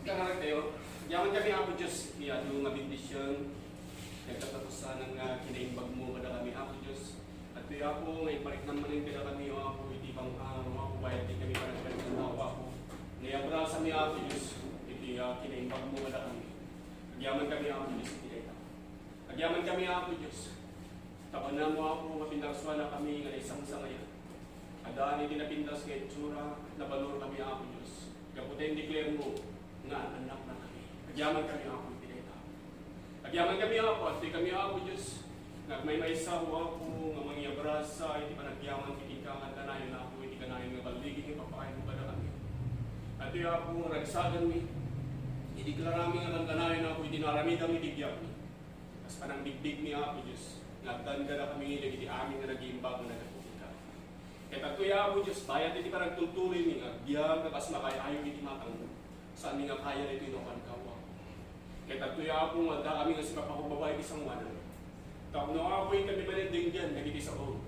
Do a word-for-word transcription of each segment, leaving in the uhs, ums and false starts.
Kararag tayo. Yaman kami, Apo Diyos, iti adu nga bendision. Nagkatapusan nga kinaimbag mo kadakami, Apo Diyos. Adtoy, Apo, nga ipariknam manen kadakami, Apo, iti pang-, ah, Apo, bayat ti kami panagkalitan, Apo. Nga iabrasami, Apo Diyos, iti, ah, kinaimbag mo kadakami. Agyaman kami, Apo Diyos, iti dayta. Agyaman kami, Apo Diyos. Tabanam mo, Apo, nga pinarsuanakami nga naisangsangayan. Addaan iti napintas nga itsura, nabalur kami, Apo Diyos. Gapu ta in-declare mo nga annaknakami. Agyaman kami, Apo, iti dayta. Agyaman kami, Apo, adtoy kami, Apo Diyos, nga agmaymaysa, O Apo, nga mangiabrasa iti panagyaman ti kenka nga kanayon, Apo, iti kanayon nga balligi nga ipapakayo mo kadakami. Adtoy, Apo, nga ragsaganmi, ideklarami nga kankanayon, Apo, iti naaramidami iti biagmi. Kas panangbigbigmi, Apo Diyos, nga addan kadakami dagiti amin nga nag-iimbag nga naggapu kenka. Ket adtoy, Apo Diyos, bayat iti panagtultuloymi nga agbiag nga kas makaay-ayo iti matangmo. Saanmi nga kaya daytoy no awan ka, O Apo. Ket adtoy, Apo, nga addakami nga sipapakumbaba iti sangoanan. Tapno, Apo, inkami manen denggen dagiti saom.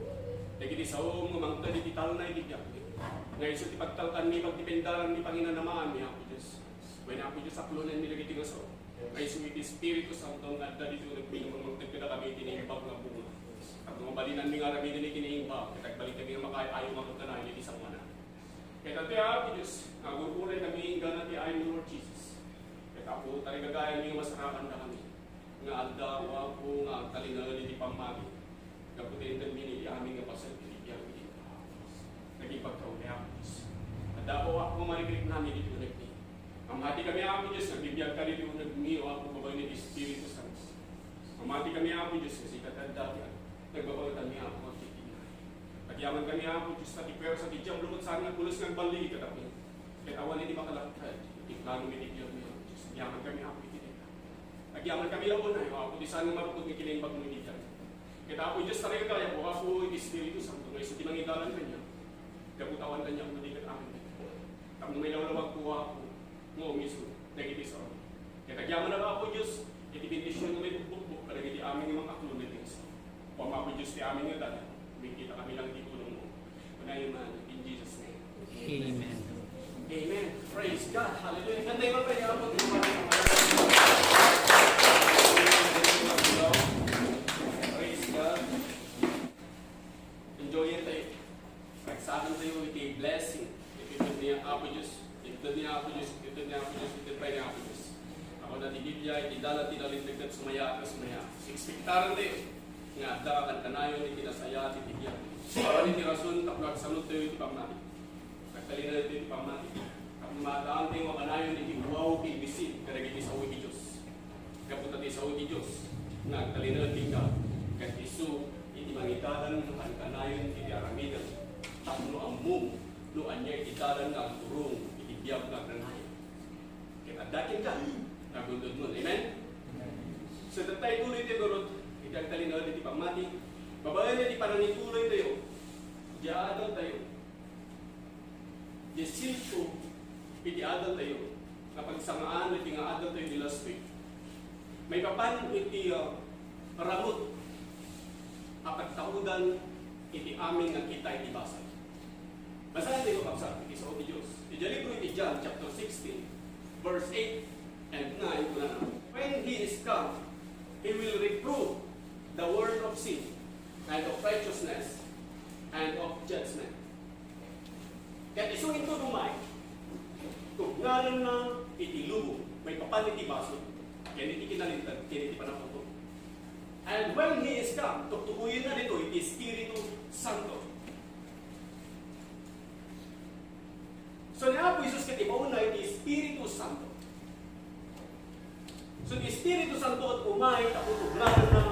Dagiti saom nga mangted iti talna iti biagmi. Nga isu ti pagtalkanmi, pagdependaranmi, panginanamaanmi, Apo Diyos. Wen, Apo Diyos, aklonenmi dagiti nga saom. Nga isu iti Espiritu Santo nga adda ditoy unegmi nga mangted kadakami iti naimbag nga bunga. Tapno mabalinanmi nga aramiden iti naimbag, ket agbalinkami nga makaay-ayo nga kankanayon iti sangoanan. Ket adtoy, Apo Diyos, nga agur-uray kami inggana ti ayanmo, Lord Jesus. Ket, Apo, tarigagayanmi nga masarakandakami nga adda, O Apo, nga agtalinaed iti pammati. Gapu ta intedmi iti amin nga paset iti biag iti naging pagkauli, Apo Diyos. Adda, O Apo, nga marikriknami iti unegmi. Mamati kami, Apo Diyos, nga agbibiag ka iti unegmi, O Apo, babaen iti Espiritu Santo. Mamati kami, Apo Diyos, nga sika ti adda ti nagbabaetanmi, Apo, nga agtitigna. Agyaman kami, Apo Diyos, ta ti puwersa ti Diablo ket saan nga pulos nga agballigi kadakami. Ket awan iti makalaktad iti plano iti biagmi, Apo Diyos. Agyaman kami, Apo, iti dayta. Agyaman kami laeng, O Apo, ti saan nga marukod nga kinaimbag mo iti biag. Ket, Apo Diyos, tarigagayak, O Apo, iti Espiritu Santo nga isu ti mangidalan kaniak. Gapu ta awan kaniak no di ket amin dayta. Tapno mailawlawagko, O Apo, nga umiso dagiti sao. Ket agyaman, Apo Diyos, iti bendision nga maibukbukbok kadagiti amin nga mangaklo dagiti sao. Apo, Apo Diyos ti amin nga dalan, kumikita kami lang iti tulongmo. Unayo man, in Jesus' name. Amen. Amen. Praise God. Hallelujah. Kanta yung pa niya. Praise God. Enjoy it, eh. Ragsakan tayo iti blessing. Itedna ni Apo Diyos. Itedna ni Apo Diyos. Itedna ni Apo Diyos. Itedna ni Apo Diyos. Apo na ti Biblia, iti dalan ti nalinteg ket sumaya, ket sumaya. Ekspektaran tayo nga adda kankanayon iti nasayaat iti biag. Awan iti rason tapno agsalud tayo iti pammati. Agtalinaed tayo iti pammati. Tapno maaddaantayo nga kanayon iti uwaw ti bisin kadagiti sao iti Dios. Gapu ta ti sao iti Dios nga agtalinaed kenka, ket isu iti mangidalan nga kankanayon iti aramidem, tapno ammom no ania iti dalan nga agturong iti biag nga agnanayon. Ket adda kenka nga agundudmon. Amen? So, tayo tuloy ti gurut iti agtalinaed iti pammati. Babaen iti panangituloy tayo, diay adal tayo. Diay silko iti adal tayo, nga pagsangaan iti nga adal tayo di last week. Maipapan iti, ah, ramut a pagtaudan iti amin nga kita iti basol. Basaen tayo, kabsat, iti sao ti Dios. Iti libro iti John, chapter sixteen, verse eight and nine, kunana, "When he is come, he will reprove the world of sin, and of righteousness, and of judgment." Ket isu inton umay, tugngarenna iti lubong maipapan iti basol, ken iti kinalinteg, ken iti panaputo. And when he is come, tuktukoyenna ditoy ti Espiritu Santo. So, ni Apo Jesus ket ibaonna iti Espiritu Santo. So, ti Espiritu Santo ket umay tapno tugngarenna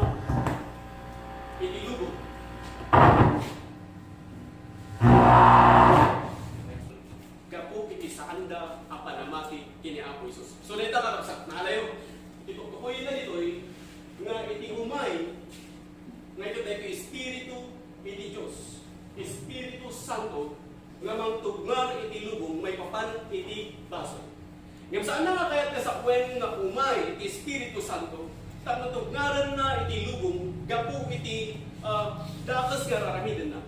iti lubong. Gapu iti saanda a panamati ken ni Apo Jesus. So, dayta, kakabsat, naalayo. Ituktukoyenna ditoy nga iti umay nga ket daytoy Espiritu iti Dios, Espiritu Santo, nga mangtugnar iti lubong maipapan iti basol. Ngem saanna nga kayat nga sapuen nga umay ti Espiritu Santo tapno tugnarenna iti lubong gapu iti, ah, dakes nga ar-aramidenna.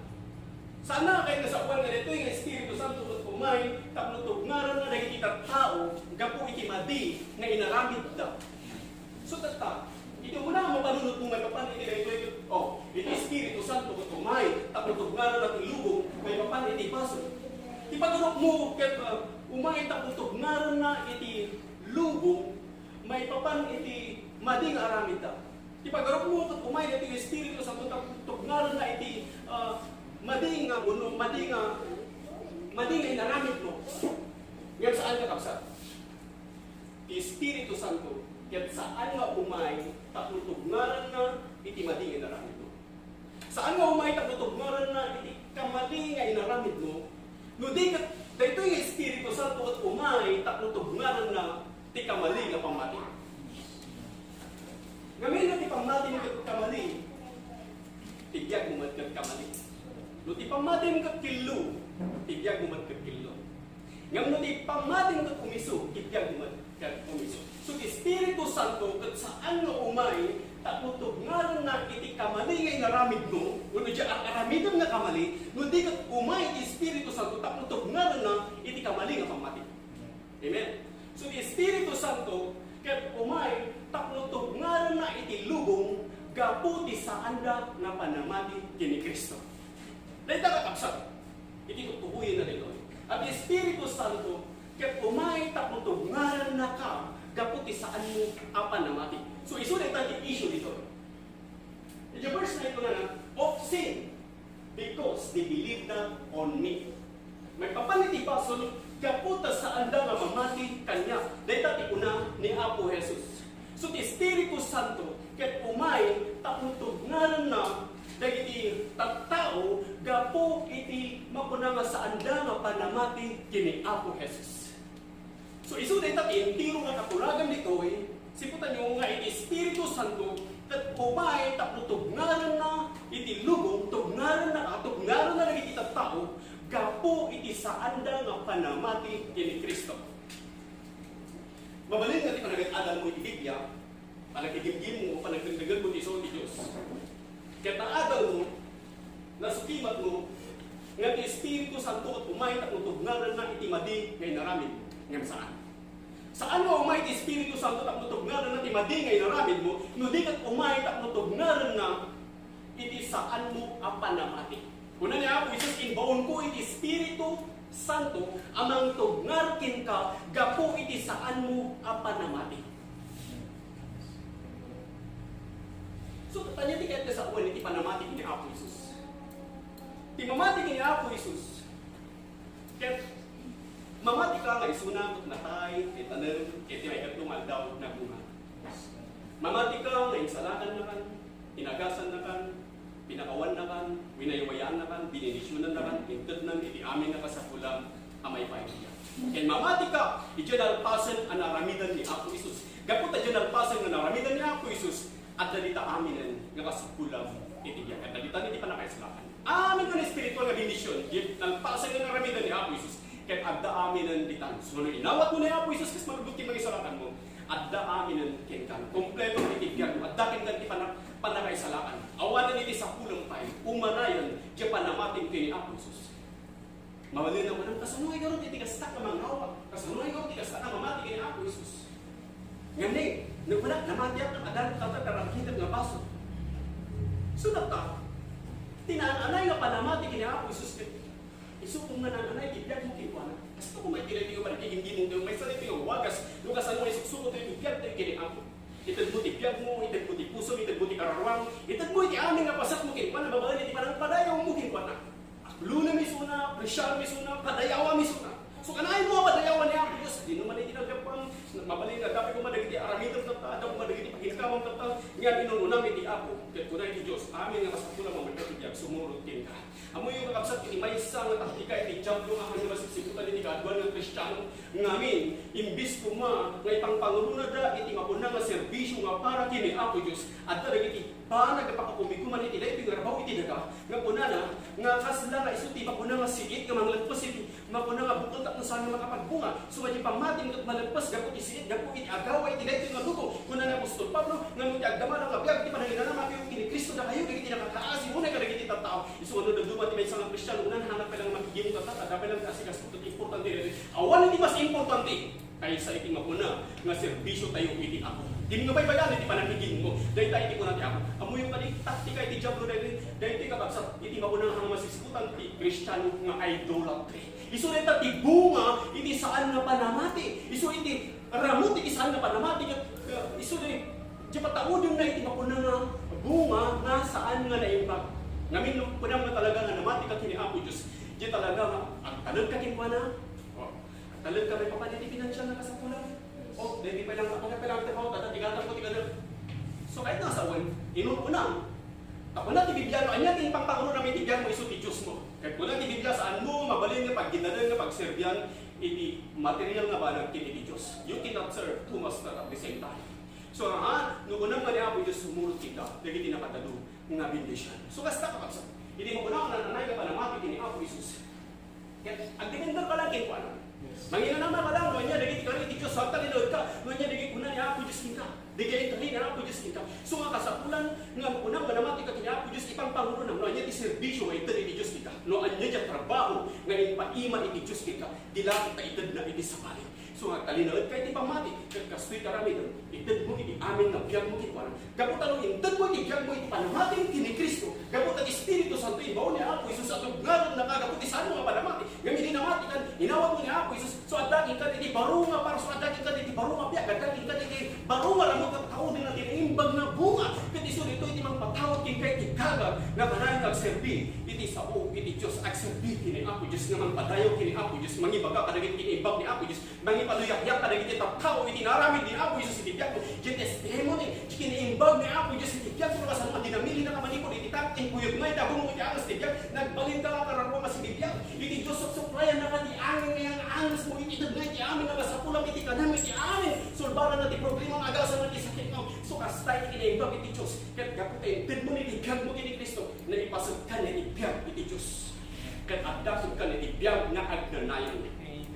Saanna nga kayat nga sapuen nga daytoy nga Espiritu Santo ket umay tapno tugnarenna dagiti tattao gapu iti madi inaramidda. So, tatta, iti umuna nga mapanunotmo maipapan iti daytoy, o, iti Espiritu Santo ket umay tapno tubngarenna ti lubong maipapan iti basol. Ti pagarupmo ket, ah, umay tapno tubngarenna iti lubong maipapan iti madi nga aramidda. Ti pagarupmo ket umay daytoy nga Espiritu Santo tapno tubngarenna iti, ah, madi nga, madi nga, madi nga inaramidmo. Ngem saan, kakabsat. Ti Espiritu Santo ket saan nga umay tapno tubngarenna iti madi nga inaramidmo. Saan nga umay tapno tubngarenna iti kamali nga inaramidmo, no di ket daytoy nga Espiritu Santo ket umay tapno tubngarenna ti kamali nga pammati. Ngamin no ti pammatim ket kamali, ti biagmo met ket kamali. No ti pammatim ket kello, ti biagmo met ket kello. Ngem no ti pammatim ket umiso, ti biagmo met ket umiso. So, ti Espiritu Santo ket saan nga umay tapno tubngarenna iti kamali nga inaramidmo, wenno diay ar-aramidem nga kamali, no di ket umay ti Espiritu Santo tapno tubngarenna iti kamali nga pammati. Amen? So, ti Espiritu Santo ket umay tapno tubngarenna iti lubong gapu ti saanda nga panamati ken ni Cristo. Dayta, kakabsat, iti tutukoyen na ditoy. A ti Espiritu Santo ket umay tapno tubngarennaka gapu ti saanmo a panamati. So, isu dayta ti issue ditoy. Iti verse nine, kunana, "Of sin, because they believe not on me." Maipapan iti basol, gapu ta saanda nga mamati kaniak. Dayta ti kuna ni Apo Jesus. So, ti Espiritu Santo ket umay tapno tubngarenna dagiti tattao gapu iti makuna nga saanda nga panamati ken ni Apo Jesus. So, isu dayta ti entero nga katuragan ditoy, siputanyo nga iti Espiritu Santo ket umay tapno tubngarenna iti lubong, tubngarenna, tubngarenna dagiti tattao gapu iti saanda nga panamati ken ni Cristo. Mabalin nga ti panagad-adalmo iti Biblia, panagigimgimmo, panagdengdenggenmo ti Dios. Ket naadalmo, nasukimatmo, nga ti Espiritu Santo ket umay tapno tubngarenna iti madi nga inaramidmo. Ngem saan. Saan nga umay ti Espiritu Santo tapno tubngarenna ti madi nga inaramidmo, no di ket umay tapno tubngarenna iti saanmo a panamati. Kuna ni Apo Jesus, "Imbaonko iti Espiritu Santo a mangtubngar kenka gapu iti saanmo a panamati." So, ania ti kayat nga sawen iti panamati ken ni Apo Jesus? Ti mamati ken ni Apo Jesus, ket mamati ka nga isuna ket natay ti tanem, ket ti maikatlo nga aldaw, nagbunga. Mamati ka nga insalakannakan, inagasannakan, pinakawannakan, winaywayaannakan, binendisionannakan, intednan iti amin a kasapulam a maipaay iti biag. Ken mamati ka, idiay nalpasen a naaramidan ni Apo Jesus. Gapu ta idiay nalpasen nga naaramidan ni Apo Jesus, adda dita aminen nga kasapulam iti biag. Adda dita iti pannakaisalakan. Amin nga espiritual nga bendision, idiay nalpasen nga naaramidan ni Apo Jesus. Ket adda aminen ditan. So, no inawatmo ni Apo Jesus, kas malubot ti mangisalakanmo, adda aminen kenka. Kompleto iti biagmo. Adda kenka ti panna-, pannakaisalakan. Awanen iti sapulam pay, umanayen, diay panamatim ken ni Apo Jesus. Mabalin a kunam, "Kasano ngay ngarud iti kasta nga mangawat? Kasano ngay ngarud iti kasta nga mamati ken ni Apo Jesus?" Ngem ni, nagkuna, "Namatiak, adda kasta nga aramidek nga basol." So, tatta, ti naan-anay nga panamati ken ni Apo Jesus ket Isu koma nga naan-anay ti biagmo kenkuana. Kasta koma iti daytoy nga panagigimgimong ti maysa daytoy nga wagas, no kasano nga isuksuko ti biagtayo ken ni Apo. Itedmo ti biagmo, itedmo ti pusom, itedmo ti kararuam, itedmo iti amin nga pasekmo kenkuana, babaen iti panangpadayawmo kenkuana. Aklonam isuna, apresiaram isuna, padayawam isuna. So, kanayon mo a padayawan ni Apo Dios, dino man iti naggapuan, mabalin nga adda pay koma dagiti aramidem tatta, adda koma dagiti paginkawam tatta, nga inun-unam iti Apo, ket kuna iti Dios, amin nga kasapulam a maipaay ti biag, sumurot kenka. Ammoyo, kakabsat, iti maysa nga taktika iti Diablo nga agsiputan iti kaaduan nga Kristiano. Ngamin, imbis koma nga ipangpangrunada iti makuna nga serbisio nga para ken ni Apo Dios, adda dagiti banag nga pakakumikuman iti daytoy nga rabaw iti daga, nga kunana nga kasla nga isu ti makuna nga siit nga mangleppes iti makuna nga bukol tapno saan nga makapagbunga. So, iti pammatim ket maleppes gapu ti siit, gapu iti agawa iti daytoy nga lubong. Kuna ni apostol Pablo nga no ti agdama nga biag ti pananginanamayo ken ni Cristo, dakayo dagiti nakakaasi unay kadagiti tattao. Isu nga no dadduma ti maysa nga Kristiano, unay hanap pay lang makigimong tatta, adda pay lang ti asikaso ket importante daytoy. Awan iti mas importante. Kaysa iti makuna nga serbisyo tayo iti Apo. Dimo nga baybayan iti panagigingmo. Dayta iti kuna ti Apo. Ammoyo kadi taktika iti Diablo daytoy, daytoy kakabsat, iti makuna nga masisikutan ti Kristiano nga idolatry. Isu dayta ti bunga iti saan nga panamati. Isu iti ramut iti saan nga panamati. Ket, uh, isu di, di pataudenna iti makuna nga bunga nga saan nga naimbag. Ngamin no kunam nga talaga nga namati ka ken ni Apo Dios, di talaga nga agtalek ka kenkuana. Oh. Talek ka, maipapan iti pinansial nga kasapulan. Yes. O, daydi pay lang, ako nga pay lang ti mawat, adda ti gatangko ti kanem. So, kayat nga sawen, inun-unam. Tapno ti Biblia, no ania ti impangpanguronam iti biagmo, isu ti Diosmo. Ket kuna ti Biblia, saanmo mabalin nga paggidanan nga pagserbian iti material nga banag ken iti Dios. You cannot serve two master at the same time. So, ha, no kunam nga ni Apo Dios, sumurot kenka dagiti nakadadu nga bendision. So, kasta, kakabsat, iti makuna nga nananay nga panamati ken ni Apo Jesus. Ket agdepender ka lang kenkuana. Yes. Manginanama ka lang no ania dagiti kari ti Dios, agtalinaed ka no ania dagiti kuna ni Apo Dios kenka. Dagiti kari ni Apo Dios kenka. So nga kasapulan nga kunam nga namati ka ken ni Apo Dios, ipangpanguronam no ania ti serbisio nga ited iti Dios kenka. No ania ti trabaho nga impaima iti Dios kenka. Di la ta itedna iti sabali. So nga agtalinaed ka iti pammati, ket kastoy ti aramidem, itedmo iti amin nga biagmo kenkuana. Gapu ta no intedmo iti biagmo iti panamati ken ni Cristo, gapu ta ti Espiritu Santo imbaon ni Apo Jesus a tubngarennaka gapu ti saanmo nga panamati, ngem idi namatikan, inawatmo ni Apo Jesus, so adda kenka iti baro nga parso, adda kenka iti baro nga biag, adda kenka iti baro nga ramut nga taudenna ti naimbag nga bunga, ket isu ditoy ti mangpatawag kenka iti gagak nga kanayon nga agserbi iti sao iti Dios, agserbi ken ni Apo Dios nga mangpadayaw ken ni Apo Dios, mangibaga kadagiti inaimbag ni Apo Dios, Mangipaluyakyak kadagiti tattao iti inaramid ni Apo Jesus iti biagmo. Diay testimony, diay kinaimbag ni Apo Jesus iti biagmo, no kasano nga dinamilinaka manipud iti tao, inkuyogna iti agongmo iti anges ti biag, nagbalinka nga kararua nga sibibiag. Iti Dios, supsuplaiannaka ti angin nga iyan nga angesmo, iti itedna iti amin nga kasapulam, iti kanam, iti amin. Sulbaranna ti problema, agasanna ti sakitmo. So, kasta iti kinaimbag iti Dios. Ket gapu ta intedmo iti biagmo ken ni Cristo, naipasekka iti biag iti Dios. Ket adda kenka iti biag nga agnanayon. Amen.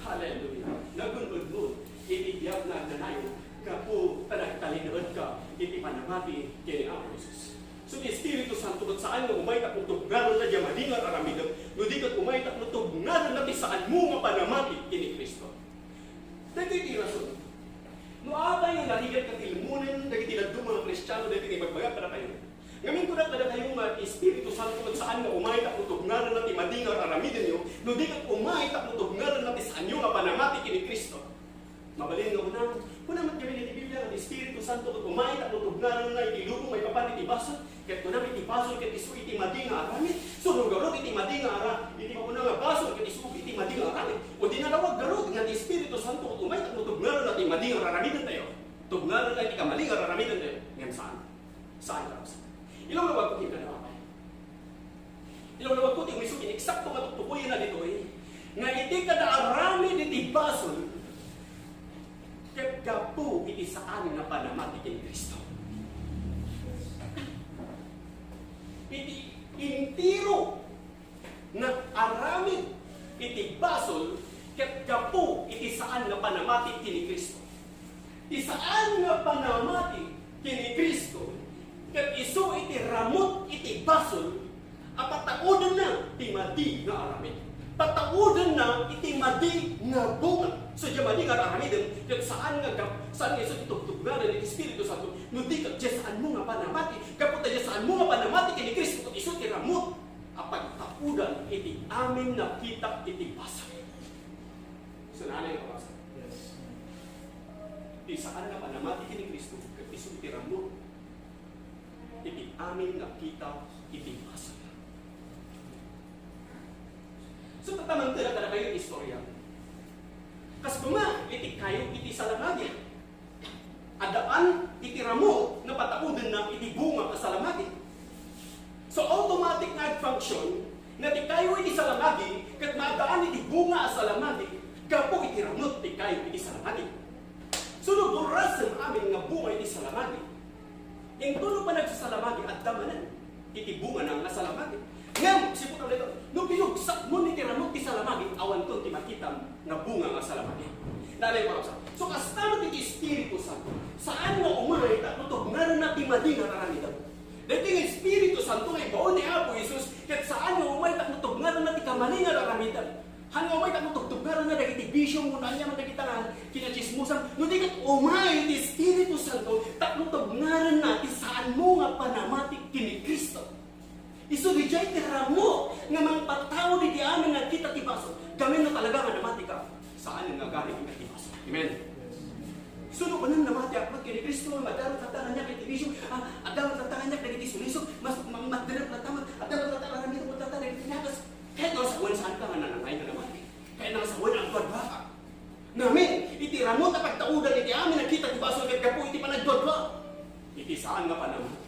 Hallelujah. Nagun-odmo iti biag nga agnanayon gapu ta nagtalinaedka iti panamati ken ni Apo Jesus. So, ti Espiritu Santo ket saan nga umay tapno tubngarenna diay madi nga aramidem, no di ket umay tapno tubngarenna ti saanmo nga panamati ken ni Cristo. Daytoy ti rason. No apay nga narigat nga tilmonen dagiti dadduma nga Kristiano daytoy nga ibagbagak kadakayo, ngamin kunak kadakayo nga ti Espiritu Santo ket saan nga umay tapno tubngarenna ti madi nga ar-aramidenyo, no di ket umay tapno tubngarenna ti saanyo nga panamati ken ni Cristo. Mabalin nga kunam, kuna met ngamin iti Biblia nga ti Espiritu Santo ket umay tapno tubngarenna iti lubong maipapan iti basol, ket kunam iti basol ket isu iti madi nga aramid. So, no garud iti madi nga ara-, iti makuna nga basol ket isu iti madi nga aramid. O di nalawag garud nga ti Espiritu Santo ket umay tapno tubngarenna ti madi nga ar-aramidentayo. Tubngarenna iti kamali nga ar-aramidentayo. Ngem saan. Saan, kakabsat. Ilawlawagko kenka, Apay. Ilawlawagko ti umiso ken eksakto nga tuktukoyenna ditoy, nga iti kada aramid iti basol, ket gapu iti saan nga panamati ken Cristo. Iti entero nga aramid iti basol ket gapu iti saan nga panamati ken ni Cristo. Ti saan nga panamati ken ni Cristo ket isu iti ramut iti basol a pataudenna ti madi nga aramid. Pataudenna iti madi nga bunga. So, diay madi nga aramidem ket saan nga gap-, saan nga isu ti tubtubngaran iti Espiritu Santo no di ket diay saanmo nga panamati. Gapu ta diay saanmo nga panamati ken ni Cristo ket isu ti ramut a pagtaudan iti amin a kita iti basol. So, naanay nga kabasa? Yes. Ti saan nga panamati ken ni Cristo ket isu ti ramut iti amin a kita iti basol. So, tatta mangted kadakayo ti istorya. Kas koma iti kayo iti salamagi. Addaan iti ramut nga pataudenna iti bunga a salamagi. So, automatic nga ag-function nga ti kayo iti salamagi ket maaddaan iti bunga a salamagi gapu iti ramut ti kayo iti salamagi. So, no burrasen amin nga bunga iti salamagi, intono panagsasalamagi, adda manen iti bungana nga salamagi. Ngem, siputan dayta, no pinugsatmon iti ramut ti salamagi, awanton ti makitam nga bunga nga salamagi. Naanay nga kabasa. So, kasta met iti Espiritu Santo, saan nga umay tapno tubngarenna ti madi nga ar-aramidem. Daytoy nga Espiritu Santo nga imbaon ni Apo Jesus, ket saan nga umay tapno tubngarenna ti kamali nga ar-aramidem. Ania umay tapno tugtugngaranna dagiti bisio mo, ania man dagiti nga kinachismosan, no di ket umay ti Espiritu Santo tapno tugngaranna ti saanmo nga panamati ken ni Cristo. Isu diay ti rammo nga mangpataud iti amin nga kita ti basol. Gamin no talaga nga namati ka, saan nga agari iti basol. Amen. Suno manen namati ak met ken ni Cristo nga adda latta kaniak iti bisio, ah, adda latta kaniak dagiti sulisog, mas, ma-, madderep latta met, adda latta aramidek met latta dagiti nakas. Ket no, sawen saan ka nga nanangay nga namati. Ket no, sawen agduadua ka. Ngamin, iti rammo nga pagtaudan iti amin a kita ti basol ket gapu iti panagduadua. Iti saan nga panamati.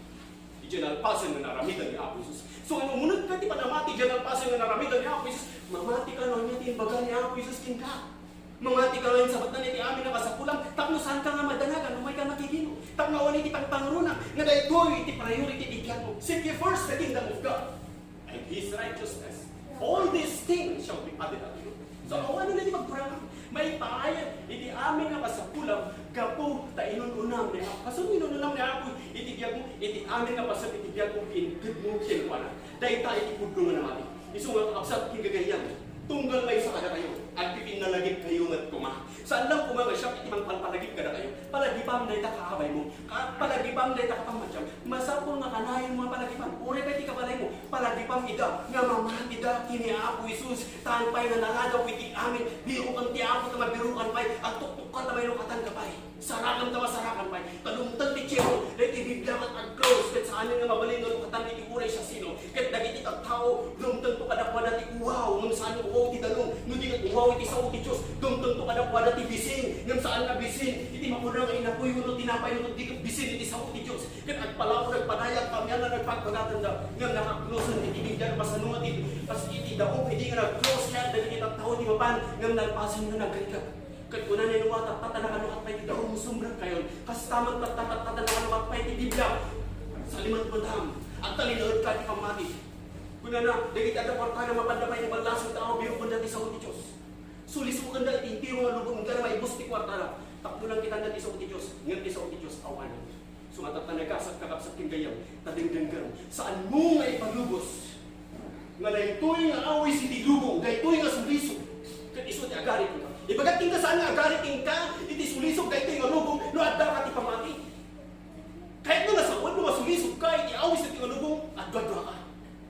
Iti nalpasen nga naramidan ni Apo Jesus. So, no umuneg ka ti panamati iti nalpasen nga naramidan ni Apo Jesus, mamati ka no ania ti imbaga ni Apo Jesus kenka. Mamati ka nga insabatna iti amin a kasapulam, tapno saan ka nga madanagan no umay ka makigino. Tapno awan iti pangpangruna, nga daytoy iti priority iti biagmo. Seek ye first the kingdom of God and His righteousness. All these things shall be added unto you. So, awan na ti pagkurangan. Maipaayat iti amin nga kasapulam gapu ta inun-unam ni Apo. Kasano inun-unam ni Apo iti biagmo? Iti amin nga paset iti biagmo, intedmo kenkuana. Dayta iti pudno nga namati. Isu nga kakabsat ken gagayyem, tunggal maysa kadakayo, agpipinnalagipkayo met koma. Saan lang koma nga siak iti mangpalpalagip kadakayo. Palagipam dayta kaabaymo. Ka-, palagipam dayta kapamatiam. Masapul nga kanayon mo nga palagipan. Uray pay ti kabalaymo, palagipam ida nga mamatida ken ni Apo Jesus. Saan pay nga naladaw iti amin. Birokan ti Apo ta mabirokan pay. Agtuktok ka ta mailukatan ka pay. Sarakan ta masarakan pay. Ta dumteng ti tiempo, daytoy Biblia ket ag-close, ket saanen nga mabalin nga lukatan iti uray siasino. Ket dagiti tattao, dumtengto kadakuada ti uwaw, ngem saan nga uwaw ti danum, no di ket uwaw iti sao ti Dios. Dumtengto kadakuada ti bisin, ngem saan nga bisin iti mapudno nga inapoy wenno tinapay, no di ket bisin iti sao ti Dios. Ket agpalaw, nagpadayag, kamian nga nagpagbagatenda, ngem nakaklosen iti Biblia, no kasano nga ti, kas iti daog, idi nga nag-close ket dagiti tattao ti mapan, ngem nalpasen nga nagrikep. Ket kuna ni Noa, "Tatta ta nakalukat pay ti darum, sumrekkayon. Kasta met, tatta, tatta ta nakalukat pay ti Biblia. Salimetmetam, agtalinaedka ti pammati." Kunana, dagiti adda kuartana, mapanda pay ti ballasang tao, birokenda ti sao ti Dios. Sulisokenda iti entero nga lubong, inkana maibus ti kuartana. Tapno langkitanda ti sao ti Dios, ngem ti sao ti Dios, awanen. So, matatta, nagasat, kakabsat ken gayyem, ta dengdenggen, saanmo nga ipalubos nga daytoy nga awis iti lubong, daytoy nga sulisog, ket isu ti agari kenka. Ibagat kenka, saan nga agari kenka iti sulisog daytoy nga lubong no adda ka ti pammati. Kayatmo nga sawen no masulisog ka iti awis iti nga lubong, agduadua ka.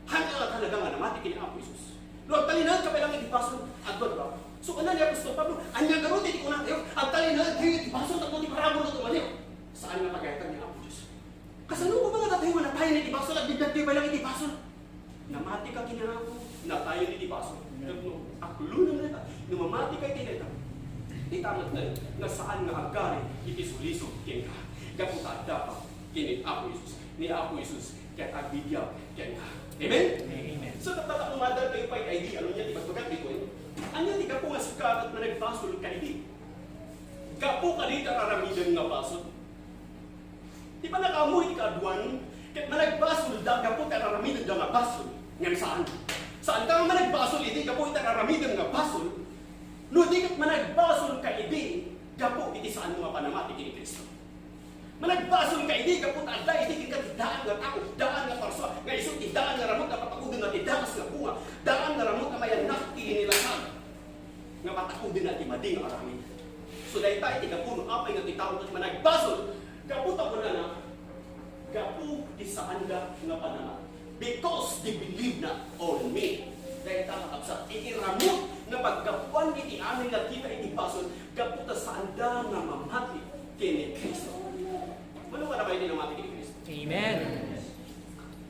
Haan ka talaga nga namati ken ni Apo Jesus. No agtalinaed ka pay lang iti basol, agduadua ka. So, kuna ni Apostol Pablo, ania ngarud ti kunatayo? Agtalinaedkayo iti basol tapno ti parabur nga tumayo. Saan nga pagayatan ni Apo Dios? Kasano koma nga datayo nga natayen iti basol, agbibiagtayo pay lang iti basol? Namati ka ken ni Apo, natayen iti basol. Amen. Tapno aklonenna dayta, no mamati ka iti dayta, ita met nga saan nga agari iti sulisog kenka. Gapu ta adda ka ken ni Apo Jesus. Ni Apo Jesus ket agbibiag kenka. Amen? Amen. So, tatta, ta umadal kayo pay iti idea, ania ti ibagbaga ditoy? Ania ti gapu nga sika ket managbasol ka idi? Gapu kadi ta aramiden nga basol. Ti pannakaammo iti kaaduan, ket managbasolda gapu ta aramidenda nga basol. Ngem saan. Saan ta nga managbasol idi gapu iti aramiden nga basol. No di ket managbasol ka idi gapu iti saanmo nga panamati ken ni Cristo. Managbasol ka idi gapu ta adda idi kenka ti daan nga tao, daan nga parsua, nga isu ti daan nga ramut nga pataudenna ti dakes nga bunga, daan nga ramut nga mayannak ti linilasan nga pataudenna ti madi nga aramid. So, dayta iti gapu no apay nga ti tao ket managbasol, gapu ta kunana, gapu ti saanda nga panamati. Because they believe not on me. Dayta, kakabsat, iti ramut nga paggapuan iti amin nga kita iti basol, gapu ta saanda nga mamati ken ni Cristo. Mano nga namati ken ni Cristo? Amen.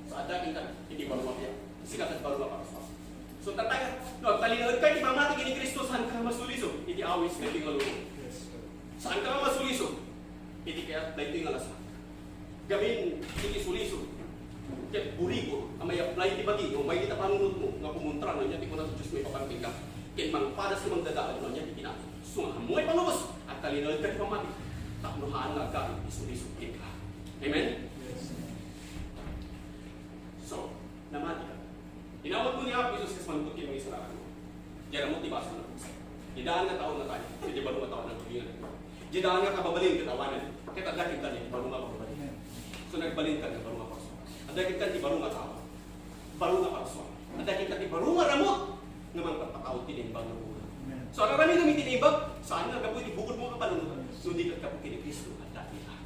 Saanda kita iti baro nga biag. Sika ket baro nga parsua. So, tatta, no agtalinaedka iti pamati ken ni Cristo, saan ka masulisog iti awis daytoy nga lubong? Saan ka masulisog iti kayat daytoy nga lasa? Gamin iti sulisog ket buribor a may-apply ti bagi, no, may ita panunotmo nga kumontra no ania ti kuna ti Dios maipapan kenka. Ken mangpadas nga mangdadaag no ania ti kinaat. So, nga ammo nga ipalubos, agtalinaedka iti pamati tapno haan nga agari ti sulisog kenka. Amen? Yes. So, namati ka. Inawatmo ni Apo Jesus kas manipud ken mangisalakan. Diay ramut ti basol nabuksan. Diay daan nga tao natayen, diay baro nga tao nagtulingan. Diay daan nga kababalin ket awanen, ket adda kenka diay baro nga kababalin. So, nagbalin ka diay baro nga parsua. Adda kenka diay baro nga tao. Baro nga parsua. Adda kenka diay baro nga ramut. nga mangpatpataud ti naimbag nga bunga. Amen. So, ar-aramidem iti naimbag, saan nga gapu iti bukodmo nga panunotan, no di ket gapu ken ni Cristo nga adda kenka.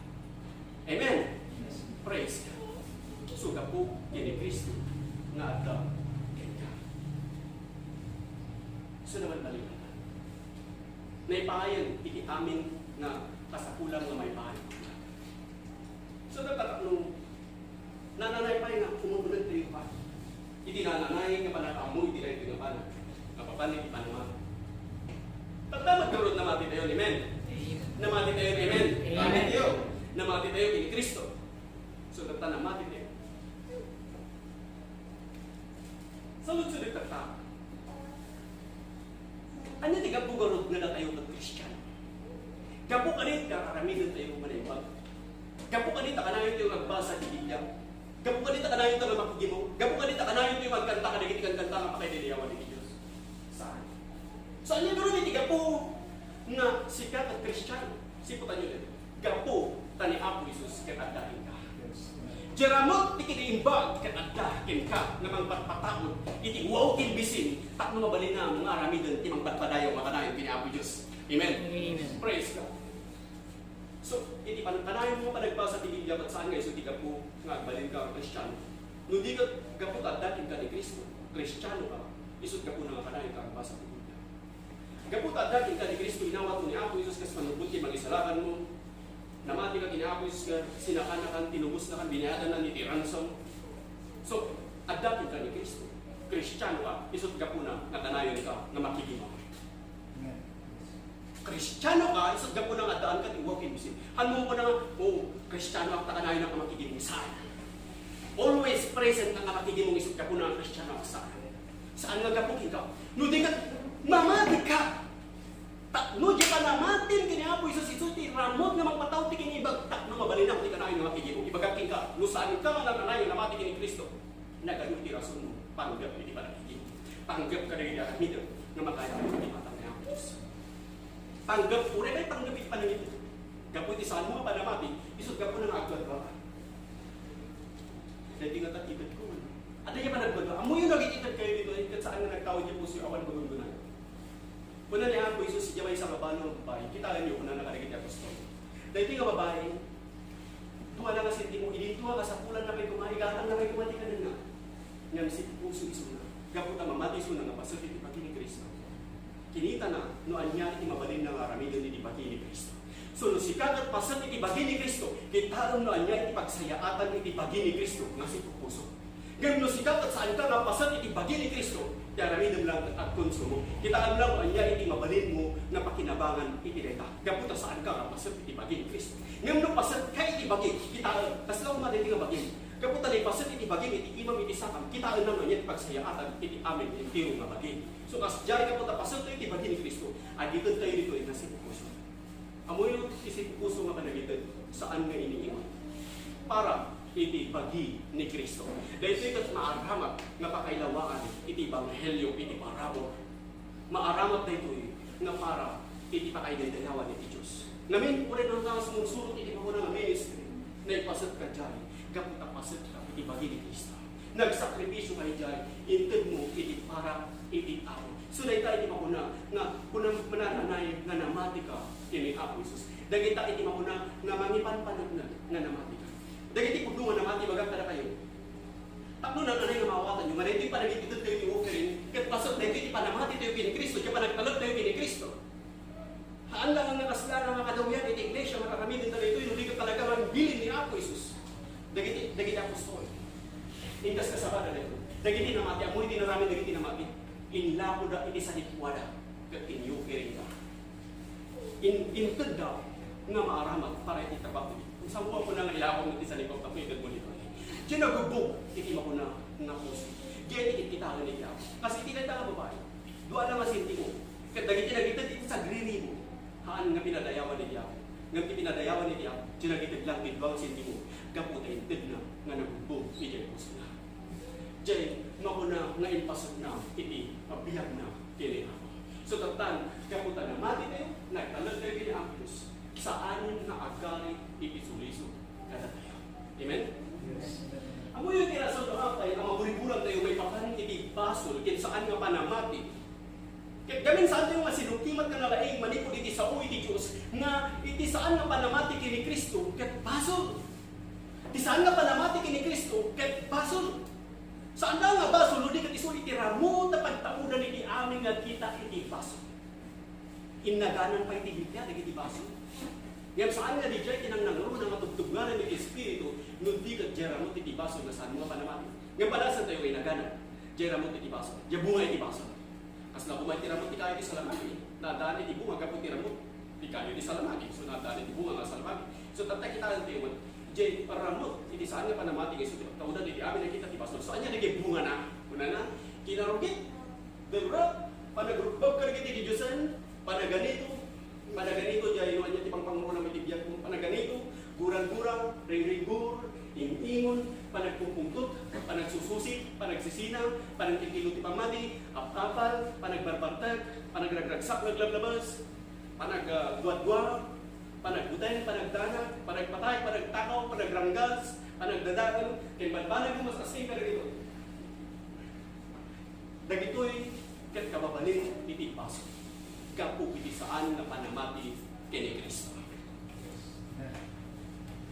Amen. Yes. Praise God. So, gapu ken ni Cristo nga adda kenka. So, naman balikan. Naipayen iti amin nga kasapulan nga maipayen. So, dapat no nananay pay nga umuneg tayo pa. Iti nananay nga panag-ammo iti daytoy nga banag. Nga papan iti panamati. Tatta, magkarod namati tayo, amen? Amen. Namati tayo, amen? Amen. Namati tayo. Namati tayo ken ni Cristo. So, tatta namati tayo. Saludsodek tatta. Ania ti gapu garud nga datayo ket Kristiano? Gapu kadi ta aramiden tayo nga naimbag? Gapu kadi ta kanayon tayo nga agbasa ti Biblia? Gapu kadi ta kanayon tayo nga makigimong? Gapu kadi ta kanayon tayo nga agkanta kadagiti kankanta nga pakaidaydayawan iti Dios? Saan? Saan nga garud iti gapu nga sika ket Kristiano? Siputanyo daytoy. Gapu ta ni Apo Jesus ket adda kenka. Diay ramut ti kinaimbag ket adda kenka nga mangpatpataud iti uwaw ken bisin tapno mabalinam nga aramiden ti mangpadpadayaw nga kanayon ken ni Apo Dios. Amen? Amen. Praise God. So, iti pan-, kanayon nga panagbasa ti Biblia, ket saan nga isu ti gapu nga agbalinka nga Kristiano? No di ket gapu ta adda kenka ni Cristo, Kristiano ka, isut gapuna nga kanayon ka agbasa ti Biblia. Gapu ta adda kenka ni Cristo, inawatmo ni Apo Jesus kas mannubbot ken mangisalakanmo. Namati ka ken ni Apo Jesus nga sinakanakan, tinubosnakan, binayadanna iti ransom. So, adda kenka ni Cristo. Kristiano ka, isut gapuna nga kanayon ka nga makigimong. Amen. Kristiano ka, isut gapuna nga addaan ka ti uwaw ken bisin. Hanmo kuna nga, "Oh, Kristiano ak, ta kanayon ka makigimong." Saan. Always present nga makigimong isut gapuna nga Kristiano ka. Saan. Saan nga gapu kenka? No di ket mamati ka. Tapno diay panamatim ken ni Apo Jesus, isu ti ramut nga mangpataud ti kinaimbag, tapno mabalinam ti kanayon nga makigimong. Ibagak kenka, no saan ka nga nagkanayon namati ken ni Cristo, nagadu ti rasonmo, panggep iti panagigimong. Panggep kadagiti aramidem nga makaipapan iti mata ni Apo Dios. Panggep, uray pay panggep iti panangitdo. Gapu iti saanmo nga panamati, isut gapuna nga agduaduaka. Daytoy nga ket itedko. Adda diay panagduadua. Ammoyo dagiti itedkayo ditoy, ket saan nga nagtaud diay pusoyo awan gunggonayo. Kuna ni Apo Jesus, idiay maysa nga balo nga babai, kitaenyo, kunana kadagiti apostol. Daytoy nga babai, dua la nga sentimo, idinto nga kasapulanna pay koma, igatangna pay koma ti kanenna. Ngem sipupuso isuna, gapu ta mamati isuna nga paset iti bagi ni Cristo. Kinitana no ania iti mabalinna nga aramiden iti bagi ni Cristo. So, no sika ket paset iti bagi ni Cristo, kitaem no ania iti pagsayaatan iti bagi ni Cristo nga sipupuso. Ngem no sika ket saanka nga paset iti bagi ni Cristo, ti aramidem lang ket agkonsumo. Kitaem lang no ania iti mabalinmo nga pakinabangan iti dayta. Gapu ta saanka nga paset iti bagi ni Cristo. Ngem no pasetka iti bagi, kitaem, kasla koma daytoy nga bagi. Gapu ta naipaset iti bagim iti imam iti sakam, kitaem lang no ania ti pagsayaatan iti amin entero nga bagi. So, kasdiay gapu ta pasettayo iti bagi ni Cristo, agitedtayo ditoy nga sipupuso. Ammoyo ti sipupuso nga panagited, saan nga iniiwan. Para iti bagi ni Cristo. Daytoy ket maaramat nga pakailawaan iti ebanghelio iti parabur. Maaramat daytoy nga para iti pakaidaydayawan iti Dios. Ngamin, uray nangka sumursurot iti makuna nga ministry, naipasetka diay, gapu ta pasetka iti bagi ni Cristo. Nagsakripisio ka idiay, intedmo iti para iti Apo. So, dayta iti makuna nga, kuna manananay nga namati ka ken ni Apo Jesus. Dagita iti makuna nga mangipanpaneknek nga namati ka. Dagiti pudno nga namati, ibagak kadakayo. Tapno nananay nga maawatanyo, nga daytoy panagitedtayo ti offering, ket paset daytoy ti panamatitayo ken ni Cristo, ti panagtalektayo ken ni Cristo. Haan lang nga kasla nga kadawyan iti iglesia nga aramiden dagitoy, no di ket talaga nga bilin ni Apo Jesus. Dagiti, dagiti apostol. Inkas kasabada dagitoy. Dagiti namati, ammo iti inaramid dagiti namati. Inlakoda iti sanikuada, ket inyukiringda. In-, intedda nga maaramat para iti tabak. Sango a kuna nga ilakok iti sanikuada, tapno itedmo ditoy. Diay nagubbog iti makuna nga puso. Diay iti kitaen iti Apo. Kas iti dayta nga babai, dua la nga sentimo. Ket dagiti nagited iti sagriribu, haan nga pinadayawan iti Apo. Ngem ti pinadayawan iti Apo, ti nagited lang ti dua nga sentimo, gapu ta intedna nga nagubbog idiay pusona. Diay makuna nga impasekna iti biagna ken ni Apo. So, tattan, gapu ta namatitayo, nagtalektayo ken ni Apo Dios, saanen nga agari iti sulisog kadatayo. Amen? Yes. Ammoyo ti rason no apay a maburiburantayo maipapan iti basol ken saan nga panamati Ket gamin, saantayo nga sinukimat nga nalaing manipud iti sao iti Dios nga iti saan nga panamati ken ni Cristo ket basol. Ti saan nga panamati ken ni Cristo ket basol. Saan nga basol, no di ket isu iti ramut a pagtaudan iti amin nga kita iti basol. Innaganan pay ti Biblia dagiti basol. Ngem saan nga diay ti nangnangruna nga tubtubngaran iti Espiritu, no di ket diay ramut iti basol nga saan nga panamati. Ngem padasantayo nga innaganan, diay ramut iti basol, diay bunga iti basol. Kasla koma iti ramut ti kayo ti salamagi, naadaan iti bunga gapu ti ramut ti kayo ti salamagi. So, naadaan iti bunga nga salamagi. So, tatta kitaentayo met, diay ramut iti saan nga panamati nga isu ti pagtaudan iti amin a kita ti basol. So, ania dagiti bungana? Kunana, kinarugit, derrep, panagrukbab kadagiti didiosen, panaganito, panaganito, diay no ania ti pangpangruna iti biagmo, panaganito, gurang-gurang, ringringgor, ing-ingon, panagpungpungtot, panagsususi, panagsisina, panagkikilo ti pammati, apapal, panagbarbartek, panagragragsak nga aglablabes, panagduadua, panagbuteng, panagdanag, panagpatay, panagtakaw, panagranggas, panagdadael, ken banbanag nga mas asing kadagitoy. Dagitoy ket kababalin iti basol gapu iti saan nga panamati ken ni Cristo.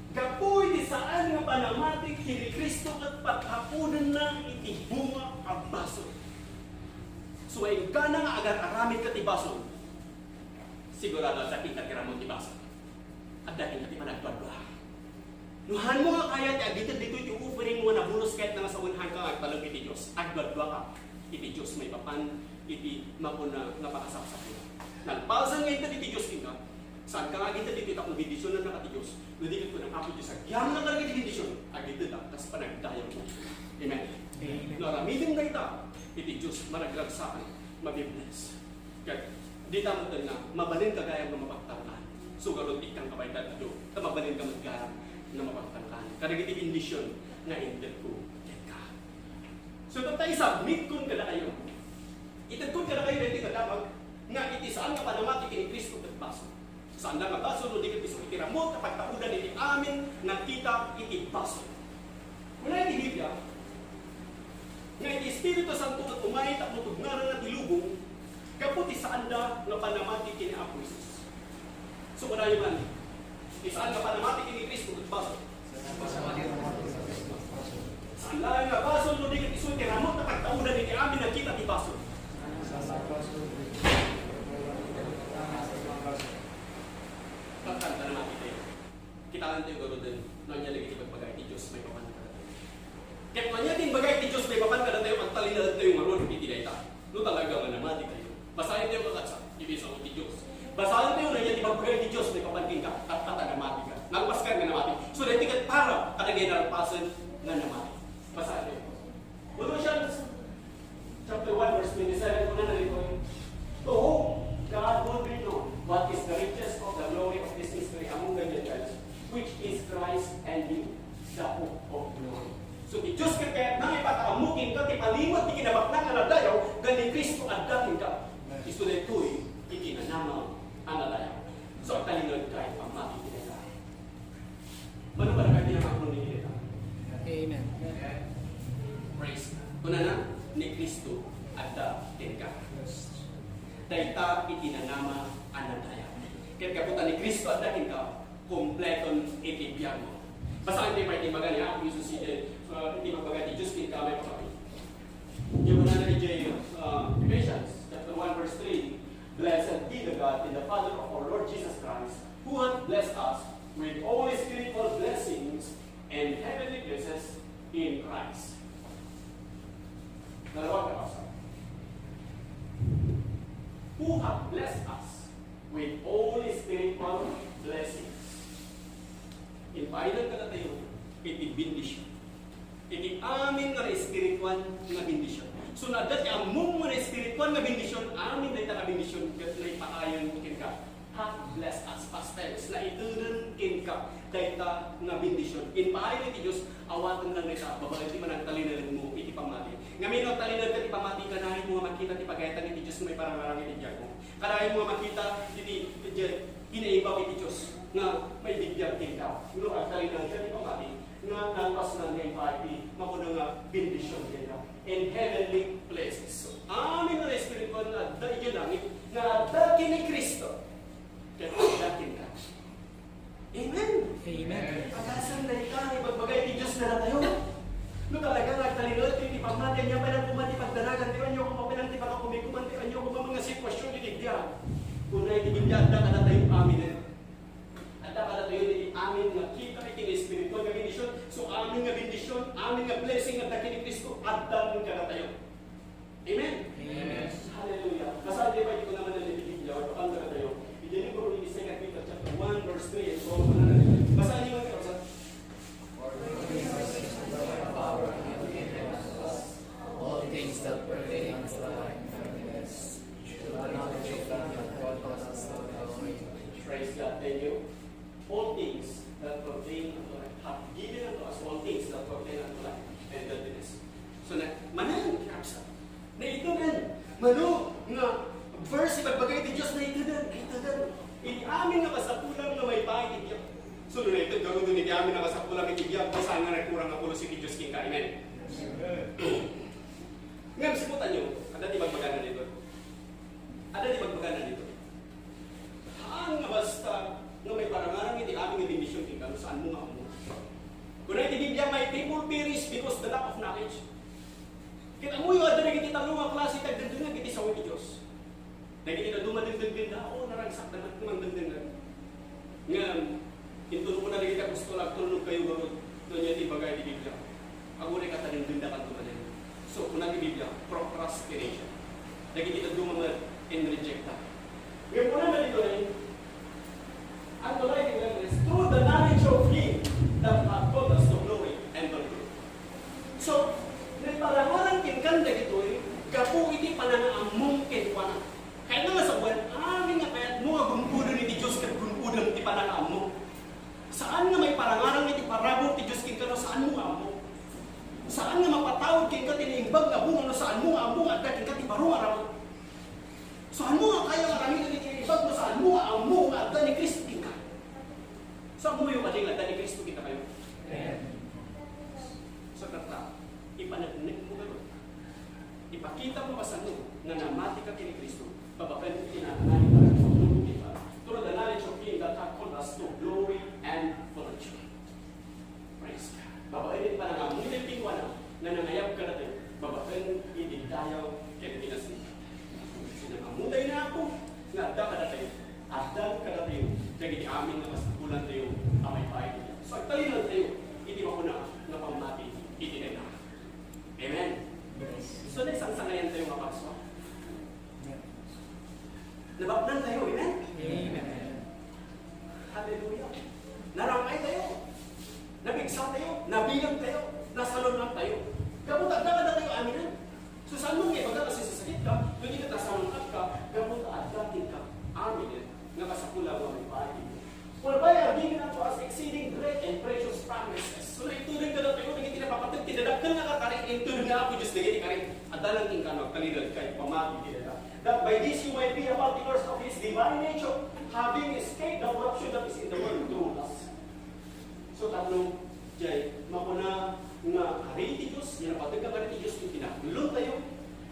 Gapu iti saan nga panamati ken ni Cristo ket pagtapudenna iti bunga a basol. So, inggana nga agar-aramidka ti basol, sigurado adda kenka ti ramut ti basol. Adda kenka ti panagduadua. No hanmo nga kayat ti agited ditoy ti offering mo nga nabunos ket nangasawenka nga agtalek iti Dios, agduaduaka iti Dios maipapan iti makuna nga pakasapsapolan. Nalpasen nga inted iti Dios kenka, saanka nga agited ditoy tapno bendisionannaka ti Dios. No di ket kunam, Apo Dios, agyamnak kadagiti bendision, agitedak kas panagdayawmo. Amen. Amen. No aramidem dayta, iti Dios, maragragsakan, mabibless. Ket dita met nga mabalinka gayam nga mapagtangkan. So, garud, ikkanka pay dagdo, ta mabalinka met gayam nga mapagtangkan kadagiti bendision nga intedko kenka. So, tatta, isubmitkon kadakayo. Itedkon kadakayo daytoy nga damag nga iti saan nga panamati ken ni Cristo ket basol. Saan la nga basol no di ket isu iti ramut a pagtaudan iti amin nga kita iti basol. Kuna iti Biblia nga iti Espiritu Santo ket umay tapno tubngaranna ti lubong gapu ti saanda nga panamati ken ni Apo Jesus. So, kunayo man, ti saan nga panamati ken ni Cristo ket basol. Saan la nga basol no di ket isu ti ramut a pagtaudan iti amin nga kita ti basol. Tatta, namati tayo. Kitaentayo garuden no ania dagiti ibagbaga iti Dios maipapan kadatayo. Ket no ania ti imbaga iti Dios maipapan kadatayo, agtalinaedtayo ngarud iti dayta. No talaga nga namati tayo, basaentayo kakabsat, iti sao ti Dios. Basaentayo no ania ti ibagbaga iti Dios maipapan kenka, tatta, ta namatika. Nalpaska nga namati. So, daytoy ket para kadagiti nalpasen nga namati. Basaentayo. Colossians chapter one, verse twenty-seven, kunana ditoy, "To whom God would be known what is the riches of the glory of this mystery among the Gentiles, which is Christ in you, the hope of glory." So, ti Dios ket kayatna nga ipakaammo kenka ti palimed ti kinabaknang a nadayaw, nga ni Cristo adda kenka. Isu daytoy ti kinanama a nadayaw. So, agtalinaedka iti pammati iti dayta. Mano ba nakakita nga apo ni Deta? Amen. Praise God. Kunana, ni Cristo adda kenka. Dayta iti nanama a nadayaw. Ket gapu ta ni Cristo adda kenka, kompleton iti biagmo. Basaentayo pay ti imbaga ni Apo Jesus iti, uh, iti imbaga ti Dios kenka, may kapatid. Iti kunana iti, uh, Ephesians chapter one, verse three, "Blessed be the God and the Father of our Lord Jesus Christ, who hath blessed us with all spiritual blessings and heavenly places in Christ." Dalawag kabasa. "Who hath blessed us with all spiritual blessings." Impaaynan kadatayo iti bendision. Iti amin nga espirituan nga bendision. So, no adda ti ammom nga espirituan nga bendision, amin dayta nga bendision ket naipaayan kenka. Hath blessed us, past tense, naitedna kenka dayta nga bendision. Impaay ti Dios, awaten lang dayta, babaen ti panagtalinaedmo iti pammati. Ngamin, no agtalinaedka iti pammati, kanayon mo nga makita ti pagayatan ti Dios nga maiparangarang iti biagmo. Kanayon mo nga makita iti, iti kinaibaw iti Dios nga maibibiag kenka. No agtalinaedka iti pammati, nga nalpasnan nga imparti, makuna nga bendision dayta in heavenly places. So, amin nga espiritual nga adda idiay langit, nga adda ken ni Cristo, ket adda kenka. Amen. Amen. Agasem dayta nga ibagbagay ti Dios kadatayo. No talaga nga agtalinaed ti pammati, ania pay laeng koma ti pagdanagan, ti ania koma pay laeng ti pakakumikuman, ti ania koma nga sitwasyon iti biag. Kuna iti Biblia, adda kadatayo amin. Adda kadatayo iti amin nga kita iti espiritual nga bendision. So, amin nga bendision, amin nga blessing nga adda ken ni Cristo, adda kadatayo. Amen? Amen. Hallelujah. Basaen tayo pa iti kunana ti Biblia, or pakanta tayo. Iti libro ni Second Peter chapter one, verse three and four. Basaen tayo, mga kapatid. All things that pertain unto life and godliness, through the knowledge of Him that called us to glory. Praise God. Thank you. All things that pertain unto life, hath given unto us all things that pertain unto life and godliness. So, na, manen, kakabsat. Naiteden. Mano nga verse ibagbagay ti Dios, naiteden, naiteden. Iti amin nga kasapulam nga maipaay ti biag. So, no naited garuden iti amin nga kasapulam iti biag, saan nga nagkurang nga pulos iti Dios kenka. Amen. Ngem, siputanyo, adda ti bagbagana dito. Adda ti bagbagana dito. Haan nga basta nga maiparangarang iti amin nga bendision kenka, saanmo nga ammo. Kuna iti Biblia, "My people perish because the lack of knowledge." Ket ammoyo, adda dagiti tallo nga klase ti agdengdengngeg iti sao ti Dios. Dagiti dadduma dengdenggen da, "O, naragsak da met nga mangdengdengngeg." Ngem, inton kuna dagiti apostol, "Agtulnogkayo garud, no ania ti ibaga iti Biblia." Aguray ka ta denggendakanto manen. So, kuna ti Biblia, procrastination. Dagiti dadduma met, inrejecta. Ngem kunana ditoy, "Unto life and godliness, through the knowledge of Him that hath called us to glory and virtue." So, naiparangarang kenka dagitoy gapu iti panangaammom kenkuana. Kayatna nga sawen, amin nga kayatmo nga gun-odem iti Dios ket gun-odem ti panangaammo. Saan nga maiparangarang iti parabur ti Dios kenka no saanmo nga ammo. Saan nga mapatawad kenka ti naimbag nga bunga no saanmo nga ammo nga adda kenka ti baro nga aramid. Saanmo nga kaya nga aramiden iti naimbag no saanmo nga ammo nga adda ni Cristo kenka. Saanmoyo kadi nga adda ni Cristo kenka kayo? Amen. So, tatta, ipaneknekmo ngarud. Ipakita mo kasano nga namati ka ken ni Cristo, babaen iti naanay nga pagtulnog ita. Through the knowledge of Him that hath called us to glory and virtue. Praise God. Babaen iti panangammom kenkuana nga nangayab kadatayo, babaen iti dayaw ken kinasingkat. Sinangammom tayo nga Apo, nga adda kadatayo, adda kadatayo, dagiti amin nga kasapulantayo a maipaay. So, agtalinaedtayo iti makuna nga pammati iti dayta. Amen. So, naisangsangayantayo nga parsua. Nabaknantayo, amen? Amen. Hallelujah. Narang-aytayo. Napigsatayo. Nabilangtayo. Nasalun-attayo. Gapu ta adda kadatayo aminen. So, saan mo nga ibaga nga sisakit ka, no di ka nasalun-at ka, gapu ta adda kenka aminen nga kasapulan nga maipaay. For by our giving unto us exceeding great and precious promises. So, naituding kadatayo dagiti napapateg ti dadakkel nga kari, intuding nga Apo Dios dagiti kari. Adda lang kenka no agtalinaedka iti pammati iti dayta. That by this you might be partakers of His divine nature, having escaped the corruption that is in the world through lust. So, tapno, jay, makuna nga kari ti Dios, ya napateg nga kari ti Dios, ti kinakulontayo,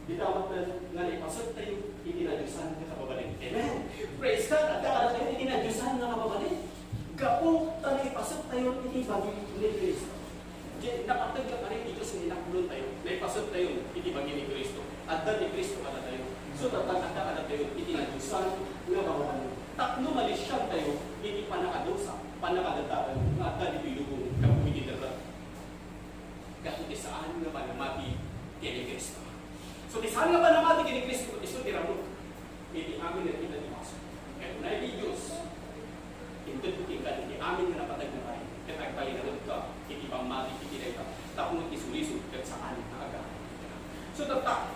dita met nga naipasettayo iti nadiosan nga kababalin. Amen. Praise God. Adda kadatayo iti nadiosan nga kababalin. Gapu ta naipasettayo iti bagi ni Cristo. Jay, napateg nga kari ti Dios nga inakulontayo. Naipasettayo iti bagi ni Cristo. Adda ni Cristo kadatayo. So, tatta, adda kadatayo iti nadiosan nga kababalin. Tapno malisiantayo iti pannakadusa, pannakadadael nga adda ditoy lubong gapu iti daga. Gapu ti saan nga panamati ken ni Cristo. So, ti saan nga panamati ken ni Cristo, isu ti ramut iti amin nga kinabukasan. Ket unay ti Dios, intedko kenka iti amin nga napateg nga kari, ket agtalinaedka iti pammati iti dayta, tapno isulisog ket saan nga agaan. So, tatta,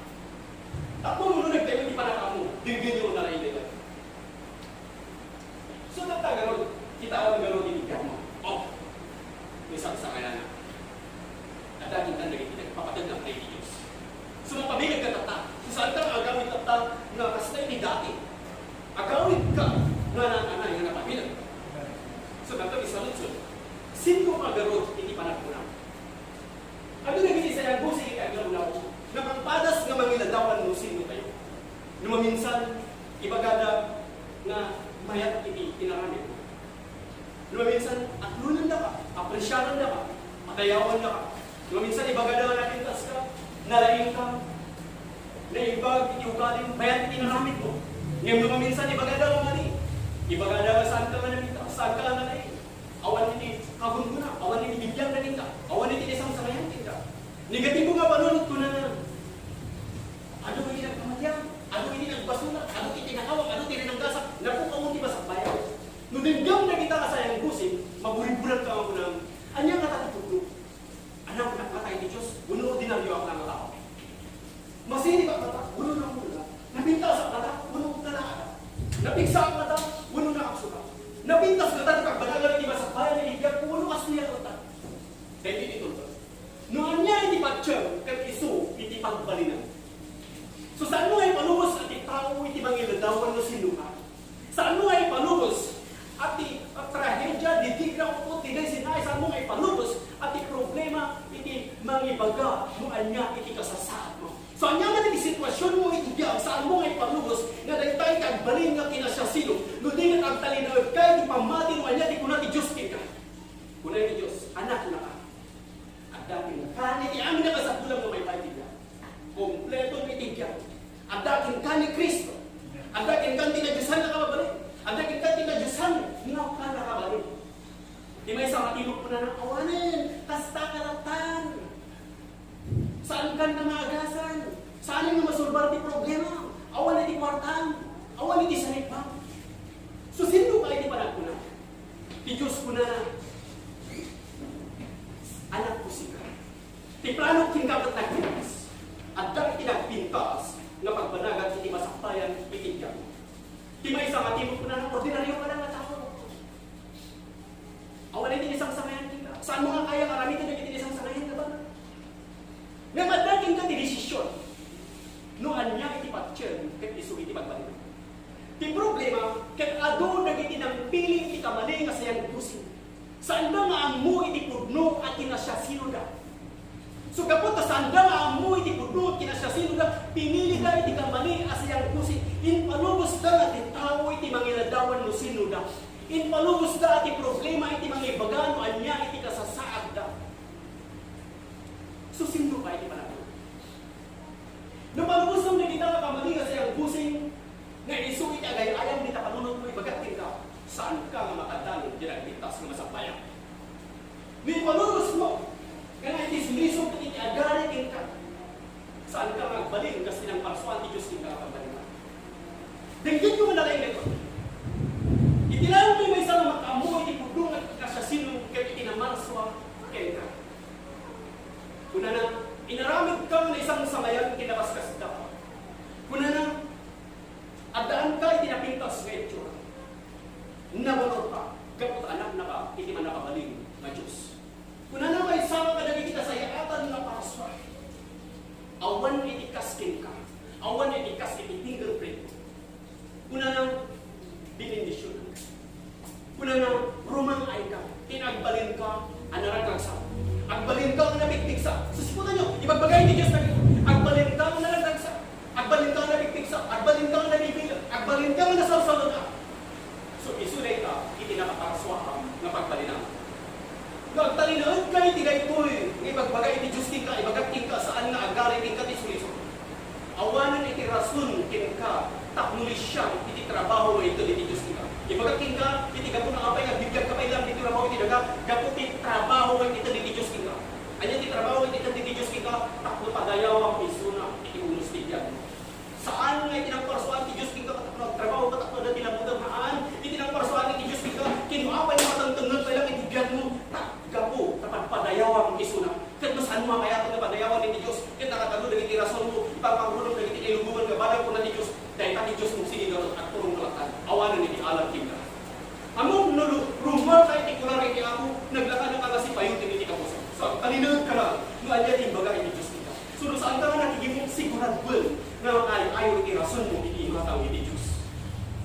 tapno nuneg tayo iti panakaammo, denggenyo unay dayta. So, tatta, garud, kitaem garud iti biagmo. Oh, may sangsangayana. Adda kenka dagiti nagpapateg nga kari ti Dios. So, mapabileg ka, tatta. So, saanka nga agawid, tatta, nga kasta iti dati. Agawidka nga naan-anay nga napabileg. So, tatta, isaludsod. Sinno nga agarud iti panagkunam? Adu dagiti sayangbusin iti aglaw-law nga mangpadas nga mangiladawan no sinno tayo. No maminsan, ibagada nga mayat iti inaramid. No maminsan, aklonandaka, apresiarandaka, padayawandaka. No maminsan, ibagada nga napintaska, nalaingka, naimbag iti ugalim, mayat iti inaramidmo. Ngem no maminsan, ibagada nga mali, ibagada nga saanka nga napintas, saanka nga nalaing. Awan iti kagunggona, awan iti bibiag na kenka, awan iti naisangsangayan kenka. Negatibo nga panunot, kunana, adu iti nagkamatian, adu iti nagbasura, adu iti nakawak, adu iti rinanggasak, napukaw ti masakbayan. No denggem dagita a sayangbusin, maburiburanka nga kunam, ania ngata ti pudno? Anak, anak ngata iti Dios, wenno ordinarioak nga tao? Masiribak ngata wenno namula? Napintasak ngata wenno nalaada? Napigsaak ngata wenno naaksuka? Napintas ngata ti pagbanagan iti masakbayan iti biagko wenno kastoy a latta? Daytoy ti tultol. No ania iti patiem ket isu iti pagbalinam. So, saanmo nga ipalubos a ti tao iti mangiladawan no sinnoka. Saanmo nga ipalubos a ti trahedia, didigra, upot, diday sinai, saanmo nga ipalubos a ti problema iti mangibaga no ania iti kasasaadmo. So, ania man iti situasionmo iti biag, saanmo nga ipalubos nga dayta iti agbalin nga kinasiasino, no di met agtalinaedka iti pammati no ania ti kuna ti Dios kenka. Kuna ti Dios, anaknaka. Adda kenka iti amin a kasapulam nga maipaay ti biag. Kompleto iti biag. Adda kenka ni Cristo. Adda kenka ti nadiosan a kababalin. Adda kenka ti nadiosan nga pannakabalin. Ti maysa nga timok kunana, awanen, kasta ka latta. Saankan nga maagasan. Saanen nga masolbar ti problema. Awan iti kuartam. Awan iti sanikbam. So, sinno pay ti panagkuna? Ti Dios kunana, anakko sika. Ti planok kenka ket nagpintas. Adda iti nagpintas nga pagbanagak iti masakbayan iti biagmo. Ti maysa nga timok kunana, ordinarioka la nga tao. Awan iti naisangsangayan kenka. Saanmo nga kaya nga aramiden dagiti naisangsangayan nga bana? Ngem adda kenka ti desisyon no ania iti patiem ket isu iti pagbalin. Ti problema, ket adu dagiti nangpili iti kamali nga sayangbusin. Saanda nga ammo iti pudno a kinasiasinoda. So, gapu ta saanda nga ammo iti pudno a kinasiasinoda, pinilida iti kamali a sayangbusin. Impalubosda nga ti tao iti mangiladawan no sinnoda. Impalubosda a ti problema iti mangibaga no ania iti kasasaadda. So, sinno pay ti panagkuna? No palubosem dagita nga kamali nga sayangbusin nga isu iti agay-ayam dita panunotmo, ibagak kenka, saanka nga makadanon ti nagpintas nga masakbayan. No ipalubosmo nga naisoliso iti agari kenka, saanka nga agbalin kas ti nangparsuaan ti Dios kenka nga pagbalina. Denggenyo nga nalaing daytoy. Iti laeng ti maysa nga makaammo iti pudno nga kinasiasino ket iti namarsua kenka. Kunana, inaramidka nga naisangsangayan ken napaskasdaka. Kunana, addaanka iti napintas nga itsura. Nabalorka, gapu ta anaknaka iti Mannakabalin nga Dios. Kunana, maisaka kadagiti kasayaatan nga parsua. Awan iti kas kenka, awan iti kas iti fingerprint. Kunana, binindisionan. Kunana, rumang-ayka, ken agbalinka a naragdagsa. Agbalinka nga napigpigsa. Susupotanyo, ibagbaga iti Dios dagito. Agbalinka nga naragdagsa. Agbalinka nga napigpigsa. Agbalinka nga nabibilang. Agbalinka nga nasalsaluna. So, isu dayta iti nakaparsuaam nga pagbalinam. No agtalinaedka iti daytoy nga ibagbaga iti Dios kenka, ibagak kenka, saan nga agari kenka ti sulisog. Awanen iti rason kenka tapno lisiam iti trabaho nga ited iti Dios kenka. Ibagak kenka, iti gapu na apay nga agbibiagka pay laeng iti trabaho iti daga, gapu ti trabaho nga ited iti Dios kenka. Ania ti trabaho nga ited iti Dios kenka? Tapno padayawam isuna iti unos ti biagmo. Saan nga iti nangparsuaan ti Dios kenka tapno agtrabaho ka tapno adda ti labutem, haan. Iti nangparsuaan ti Dios kenka, ken no apay nga matengtengngeg pay laeng iti biagmo, ta gapu ta padpadayawam isuna. Ket no saanmo a kayaten nga padayawan iti Dios, ket nakatado dagiti rasonmo, ipangpangurom dagiti kailubongan nga banag, kuna ti Dios, dayta ti Diosmo, sige ngarud, agturongmo latta. Awanen iti alag kenka. Ammom no lu-, rummuarka iti kular iti Apo, naglakadka nga sipayoten iti kapuso. So, agtalinaedka laeng no ania ti imbaga iti Dios kenka. So, no saanka nga nakigimong, siguraduen nga makaay-ayo iti rasonmo iti imatang iti Dios.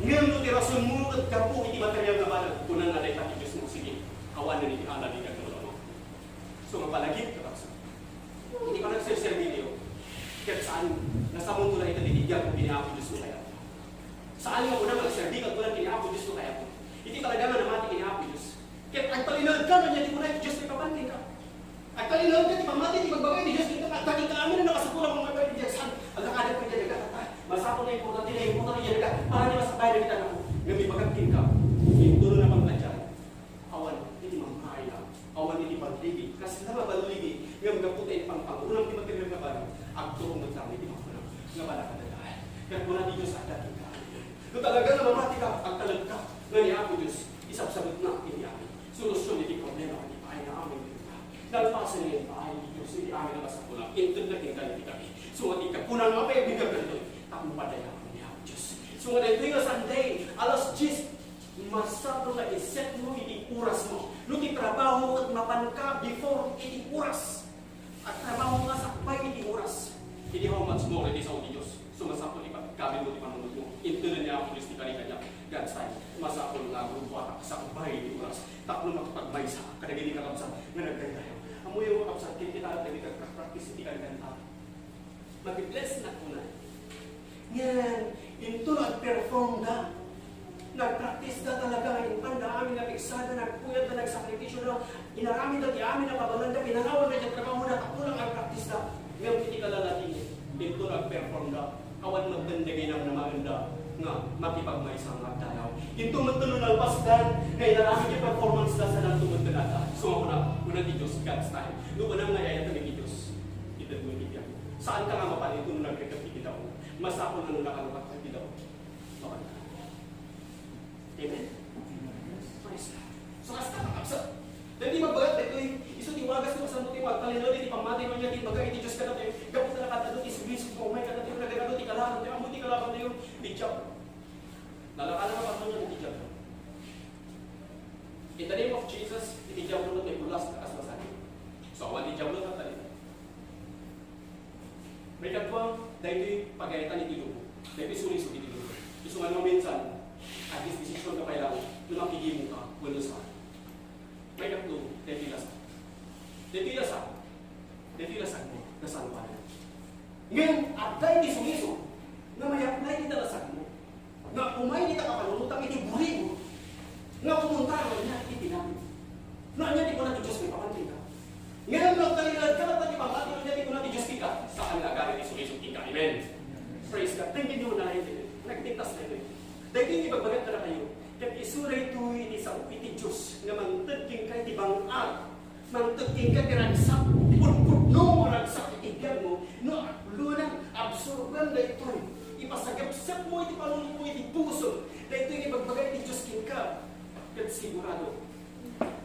Ngem no ti rasonmo ket gapu iti material nga banag, kunana dayta ti Diosmo, sige, awan Ano ni ala di kagulong? So, mapalagip ka, kapsa. Iti panagserserbi tayo, ket saan, nasamunto na ita ti biag ko kini Apo Diyos no kayat. Saan nga una nga serbi ka kini Apo Diyos no kayat. Iti talaga nga namati kini Apo Diyos. Ket agtalinaed ka, no, nia ti kuna ti Diyos, maipapan kenka. Agtalinaed ka ti pammati, ti pagbaga ti Diyos, ket agtalinaed ka amin a nakasapulan nga maipapan ti Diyos. Saan, agkakadagko iti daga, masapul nga importante, nga importante iti daga, para di masakbayan dagiti anak ko. Ngem ibagak kenka, intono na pangkadian. Awan iti mammaila, awan iti balligi, kasla nga balligi, ngem gapu ta iti pangpangunam ti Matirmir nga Barrio, agturong met laeng iti pangkunam nga balakadadael. Ket kuna ti Diyos, adda kenka. No talaga nga mamati ka, agtalek ka, nga ni Apo Diyos, isabsabetna iti amin. Solusyon iti problema, iti paay nga amin iti ka. Nalpasen nga iti paay ti Diyos, iti amin a kasapulan. Inted na kenka iti kami. So, iti kakuna nga apay, bigat na ito. Tapno padayawan ni Apo Diyos. So, nga daytoy nga Sunday, alas diyes, masapul nga isetmo iti orasmo. No ti trabaho ket mapanka before iti oras. Agtrabaho nga sakbay iti oras. Idi how much more iti sao ti Dios. So, masapul ipagkabilmo ti panunotmo. Inteden ni Apo Dios ti kari kaniak. God's time. Masapul nga agrubuatak sakbay iti oras. Tapno makipagmaysa kadagiti kakabsat nga nagdaydayaw. Ammoyo, kakabsat, ket kita dagiti nagprakpraktis iti kankanta. Mabibless na kuna. Ngem, inton agperformda, nagpraktisda talaga nga impanda amin nga pigsada, nagpuyatda, nagsakripisyoda, inaramidda ti amin a kabalanda, pinangawanna ti trabahoda, tapno lang agpraktisda. Ngem iti kalalatingi, inton agperformda, awan met dagiti namnamaenda nga makipagmaysa nga agdayaw. Inton met no nalpasdan nga inaramid ti performance da, saanto met nga adda. So, kuna, kuna ti Dios, God's time. No kuna nga ayaten ti Dios, itedmo iti biag. Saanka nga mapan inton nagrigat iti daon. Masapul nga no nakalubak ka iti daon, mapan ka. Amen? Praise God. So, kasta, kakabsat. Dagiti magbaga daytoy, isu ti wagas no kasano ti agtalinaed iti pammati no ania ti imbaga iti Dios kadatayo. Gapu ta nakatado ti sulisog nga umay kadatayo, nagagado ti kalaban tayo, ammo ti kalaban tayo, ti Diablo. Nalakala nga pagmangyan ti Diablo. In the name of Jesus, iti Diablo met maipulas a kas masakit. So, awan ti Diablo, tatalinaed. Maikadua, daytoy pagayatan iti lubong. Daytoy sulisog iti lubong. Isu nga no minsan, agdesdesision ka pay laeng, no makigimong ka, wenno saan. Maikatlo, daytoy lasag. Daytoy lasag. Daytoy lasagmo, nasangoanan. Ngem, adda iti sulisog nga may-apply iti lasagmo. Nga umay dita kapanunotang iti buring, nga kumontra no ania ti pinanmo. No ania ti kuna ti Dios maipapan kenka. Ngem no agtalinaedka latta ti pammati no ania ti kuna ti Dios kenka, saan nga agari ti sulisog kenka. Amen. Praise God. Denggenyo nga nalaing daytoy. Nagpintas daytoy. Daytoy nga ibagbagak kadakayo. Ket isu daytoy iti sao iti Dios nga mangted kenka iti bang-at. Mangted kenka ti ragsak, ti pudpudno nga ragsak iti biagmo, no apluan, absorban daytoy, ipasagepsepmo iti panunotmo iti pusom, daytoy nga ibagbaga iti Dios kenka, ket sigurado,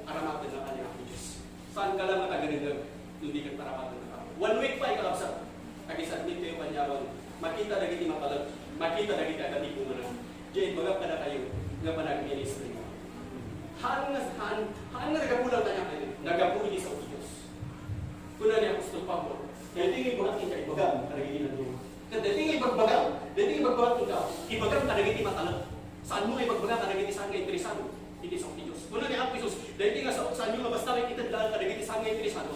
aramatenna kaniak ti Dios. Saanka la nga tagarengeg, no di ket aramatenna. One week pay, kakabsat, agisubmit kayo kaniaron, makita dagiti matalek, makita dagiti agatipunganan. Diay imbagak kadakayo nga panagministri. Haan nga, haan, haan nga naggapu lang kaniak, naggapu iti sao ti Dios. Kuna ni apostol Pablo, daytoy nga imbagak kenka, ibagam kadagiti dadduma. Ket daytoy nga ibagbagam, daytoy nga ibagbagak kenka, ibagam kadagiti matalek. Saanmo nga ibagbaga kadagiti saan nga interesado iti sao ti Dios. Kuna ni Apo Jesus, daytoy nga sao, saanyo nga basta nga ited laeng kadagiti saan nga interesado.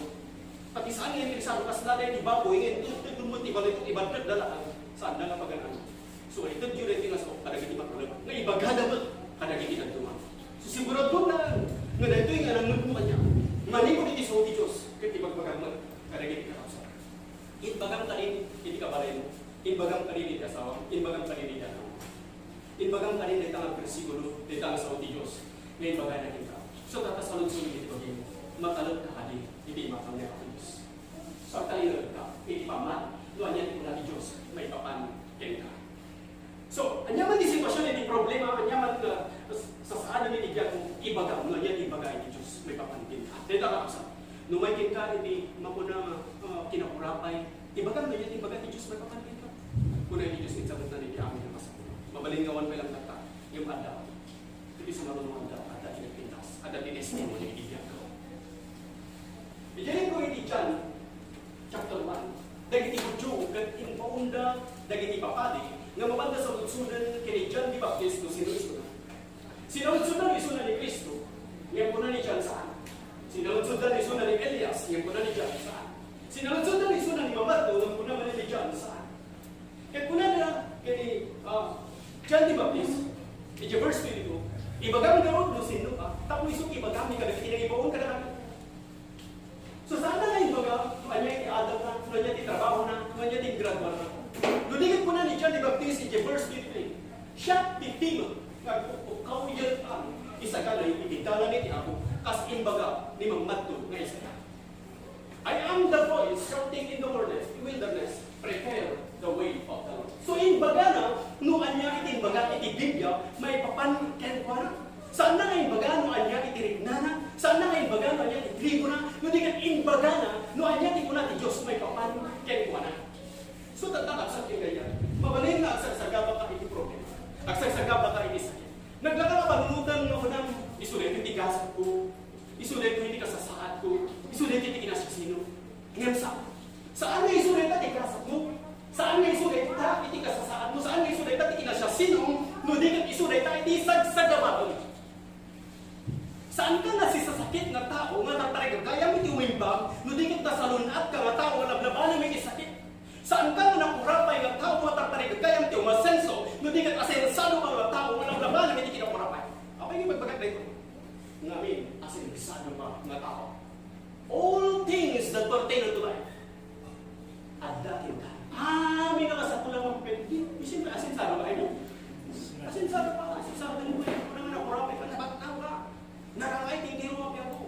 Pati saan nga interesado, kasla daytoy baboy nga inted-, inted-, inted-, ti balay, ibaddetda laeng. Saanda nga pagan-an. So, itedyo daytoy nga sao kadagiti matalek nga ibagada met kadagiti dadduma. So, sigurado na nga daytoy nga nangnurot kaniak, manipud iti sao ti Dios, ket ibagbagam met kadagiti kakabsat. Imbagam kadin iti kabalaymo, imbagam kadin iti asawam, imbagam kadin iti anakmo. Imbagam kadin dayta nga bersikulo, dayta nga sao ti Dios, nga imbagana kenka. So, ta, ta saludsoden iti bagim, matalek ka kadi iti imatang ni Apo Dios. So, agtalinaedka iti pammati no ania ti kuna ti Dios maipapan kenka. So, ania man ti sitwasyon iti problema, ania man nga sasaanen iti biagmo, ibagam no ania ti imbaga iti Dios maipapan kenka. Dayta nga, kakabsat, no umay kenka iti makuna, ah, kinakurapay, ibagam no ania ti imbaga iti Dios maipapan kenka. Kuna iti Dios, insametna iti amin a masapul. Mabalin nga awan pay laeng tatta, ngem adda. Iti sumaruno, adda, adda ti nagpintas, adda ti testimony iti biagko. Idiay ko iti John chapter one, dagiti Judio ket imbaonda dagiti papadi nga mapanda saludsoden ken ni John the Baptist no sino isuna. Sinaludsodan isuna ni Cristo, ngem kuna ni John, saan. Kuna ni John, saan. Sinalutsotan isuna ni mamadto, ngem kuna manen ni John, saan. Ket kuna na ken ni, ah, John the Baptist, iti verse twenty-two, "Ibagam ngarud no sinnoka, tapno isu ti ibagam kadagiti nangibaon kadakami." So, saan nga imbaga, no ania ti adalna, no ania ti trabahona, no ania ti graduarna. No di ket kuna ni John the Baptist iti verse fifteen, "Siak ti timmek nga agpukpukkaw iti isagana iti dalan iti Apo, kas imbaga ni mamadto nga Isaiah." "I am the voice shouting in the wilderness, 'Prepare the way of the Lord.'" So, imbagana, no ania iti imbaga iti Biblia, maipapan kenkuana. Saanna nga imbaga no ania iti riknana, saanna nga imbaga no ania iti tribuna, no di ket imbagana no ania ti kuna ti Dios maipapan kenkuana. So, tatta, agsak ken kayat, mabalin nga agsagsagabaka iti problema, agsagsagabaka iti sakit. Naglaka nga panunoten nga kunam, "Isu daytoy ti gasatko, isu daytoy ti kasasaadko, isu daytoy ti kinasiasino." Ngem sa-, saan nga isu dayta ti gasatmo? Saan nga isu dayta iti kasasaadmo? Saan nga isu dayta ti kinasiasino? No di ket isu dayta iti sagsagabaem. Saanka nga sisasakit nga tao nga tartarigagayam iti umimbag, no di ket nasalun-atka nga tao nga lablabanam iti sakit. Saanka nga nakurapay nga tao nga tartarigagayam iti umasenso, no di ket asensadoka nga tao nga lablabanam iti kinakurapay. Apay nga ibagbagak daytoy? Ngamin, asensadoka nga tao. All things that pertain unto life adda kenka. Amin a masapul a mangpet-, di, di, siyempre, asensadoka, ay, no? Asensadoka, asensadoka, ay, no? Kuna nga nakurapay ka, nabaknang ka. Narangay ti intiro nga biag mo.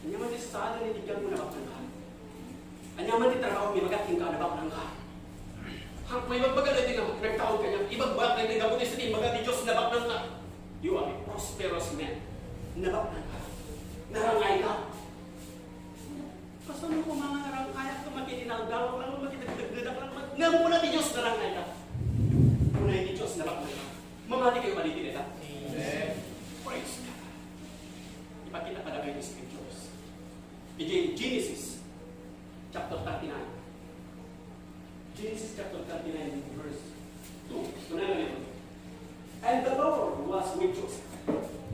Ania man ti sasaaden iti biag mo, nabaknang ka. Ania man ti trabaho nga ibaga kenka, nabaknang ka. Haanko nga ibagbaga daytoy nga nagtaud kaniak, ibagbaga daytoy gapu ti isu ti imbaga ti Dios, nabaknang ka. You are a prosperous man. Nabaknang ka. Narangay ka. Kasano koma nga narangayak, makidinagdawak lang, makidagdagdadak lang, mat-, ngem kuna ti Dios, narangay ka. Kuna ti Dios, nabaknang ka. Mamati kayo kadi iti dayta? Amen. Praise God. Ipakita kadakayo ti scriptures. Iti Genesis chapter thirty-nine. Genesis chapter thirty-nine, verse two. Kunana dito, "And the Lord was with Joseph."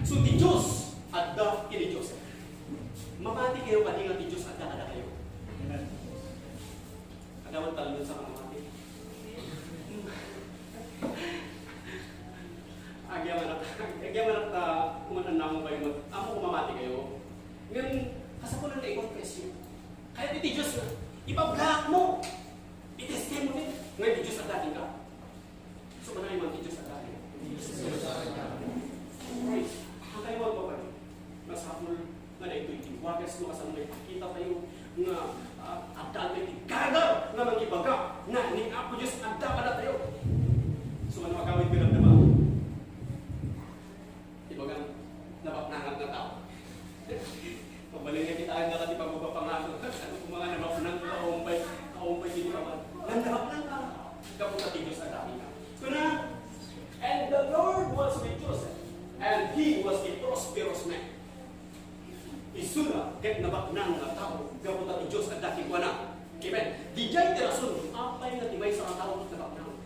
So, ti Dios adda ken ni Joseph. Mamati kayo kadi nga ti Dios adda kadakayo? Amen. Agawid talon sa mamati. Agyamanak, agyamanak ta, kung anam kayo, ammok nga mamati kayo. Ngem, kasapulan nga i-confess yo. Kayat iti Dios nga, ipablaak mo. I-testimony nga iti Dios adda kenka. So, manay man ti Dios adda kenka. Praise. Ang kayo, babae, masapul nga daytoy ti wagas no kasano nga ipakita tayo nga, ah, adda tayo ti gaga nga mangibaga nga ni Apo Dios adda kadatayo. So, ano agawid nga damdama? Ibaga, nabaknangan nga tao. Mabalin nga kitaan nga ti pagpapangato. Ano kung mga nabaknang ka, aumpay, aumpay dito naman. Nang nabaknang ka, kaputa ti Diyos ang dami ka. Kuna, "And the Lord was with Joseph, and he was a prosperous man." Isuna ket nabaknang nga tao, gapu ta ti Dios adda kenkuana. Amen. Didiay ti rason, apay nga ti maysa a tao nabaknang.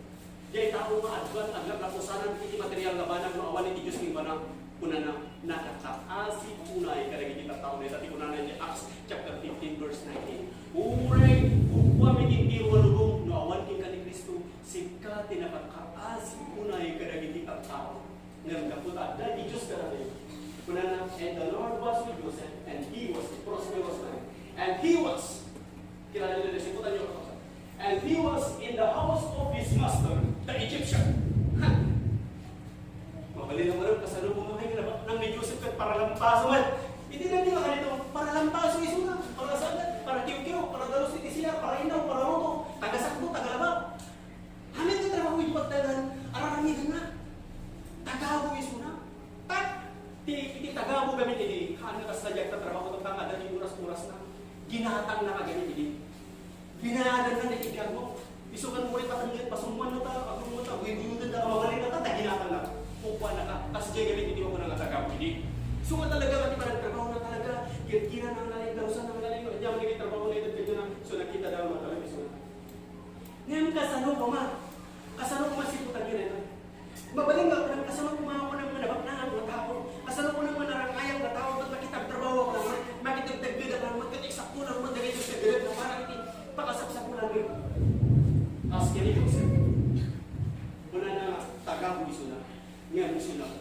Diay tao nga aduan, aglaplapusanan iti material nga banag no awan iti Dios kenkuana. Kunana, "Nakakaasi unay kadagiti tattao." Dayta ti kunana iti Acts chapter fifteen, verse nineteen. Uray, uguam iti entero a lubong no awan kenka ni Cristo, sika ti nakakaasi unay kadagiti tattao. Ngem gapu ta adda ti Dios kadatayo. Kunana, "And the Lord was with Joseph, and he was a prosperous man." And he was, kilala niyo na, siputan niyo ako. "And he was in the house of his master, the Egyptian." Ha? Mabalin naman ang kasano mo mga nabaknang ni Joseph ket paralampaso man. Hindi na nila kanito, paralampaso isuna, para sana, para kiwkiw, para dalos iti siya, para inaw, para luto, tagasakbo, tagalaba. Amin nga trabaho iti pagtagan, araramidenna. Tagabu isuna. Tak! Ti, iti tagabu gamin idi, haan nga kasla diak ta trabaho, ta nga adda ti oras-orasna. Ginatangna ka gamin idi. Binayadanna ti biagmo. Isu kan uray patengnged, pasummuanna ta, agrummota, buybuyoden ta, mabalin na ta, ta ginatangna. Kukuana ka. Kas diay gamin iti kuna nga tagabu idi. So nga talaga nga ti panagtrabaho na talaga, girgiran ang lalim, darusan ang lalim, anya man iti trabaho na iti kanya na. So nakita daw mga talaga isuna. Ngem kasano koma? Kasano koma siputan nga daytoy? Mabalin nga, kasano koma kunam nga nabaknangan nga tao? Kasano kunam nga narangayan nga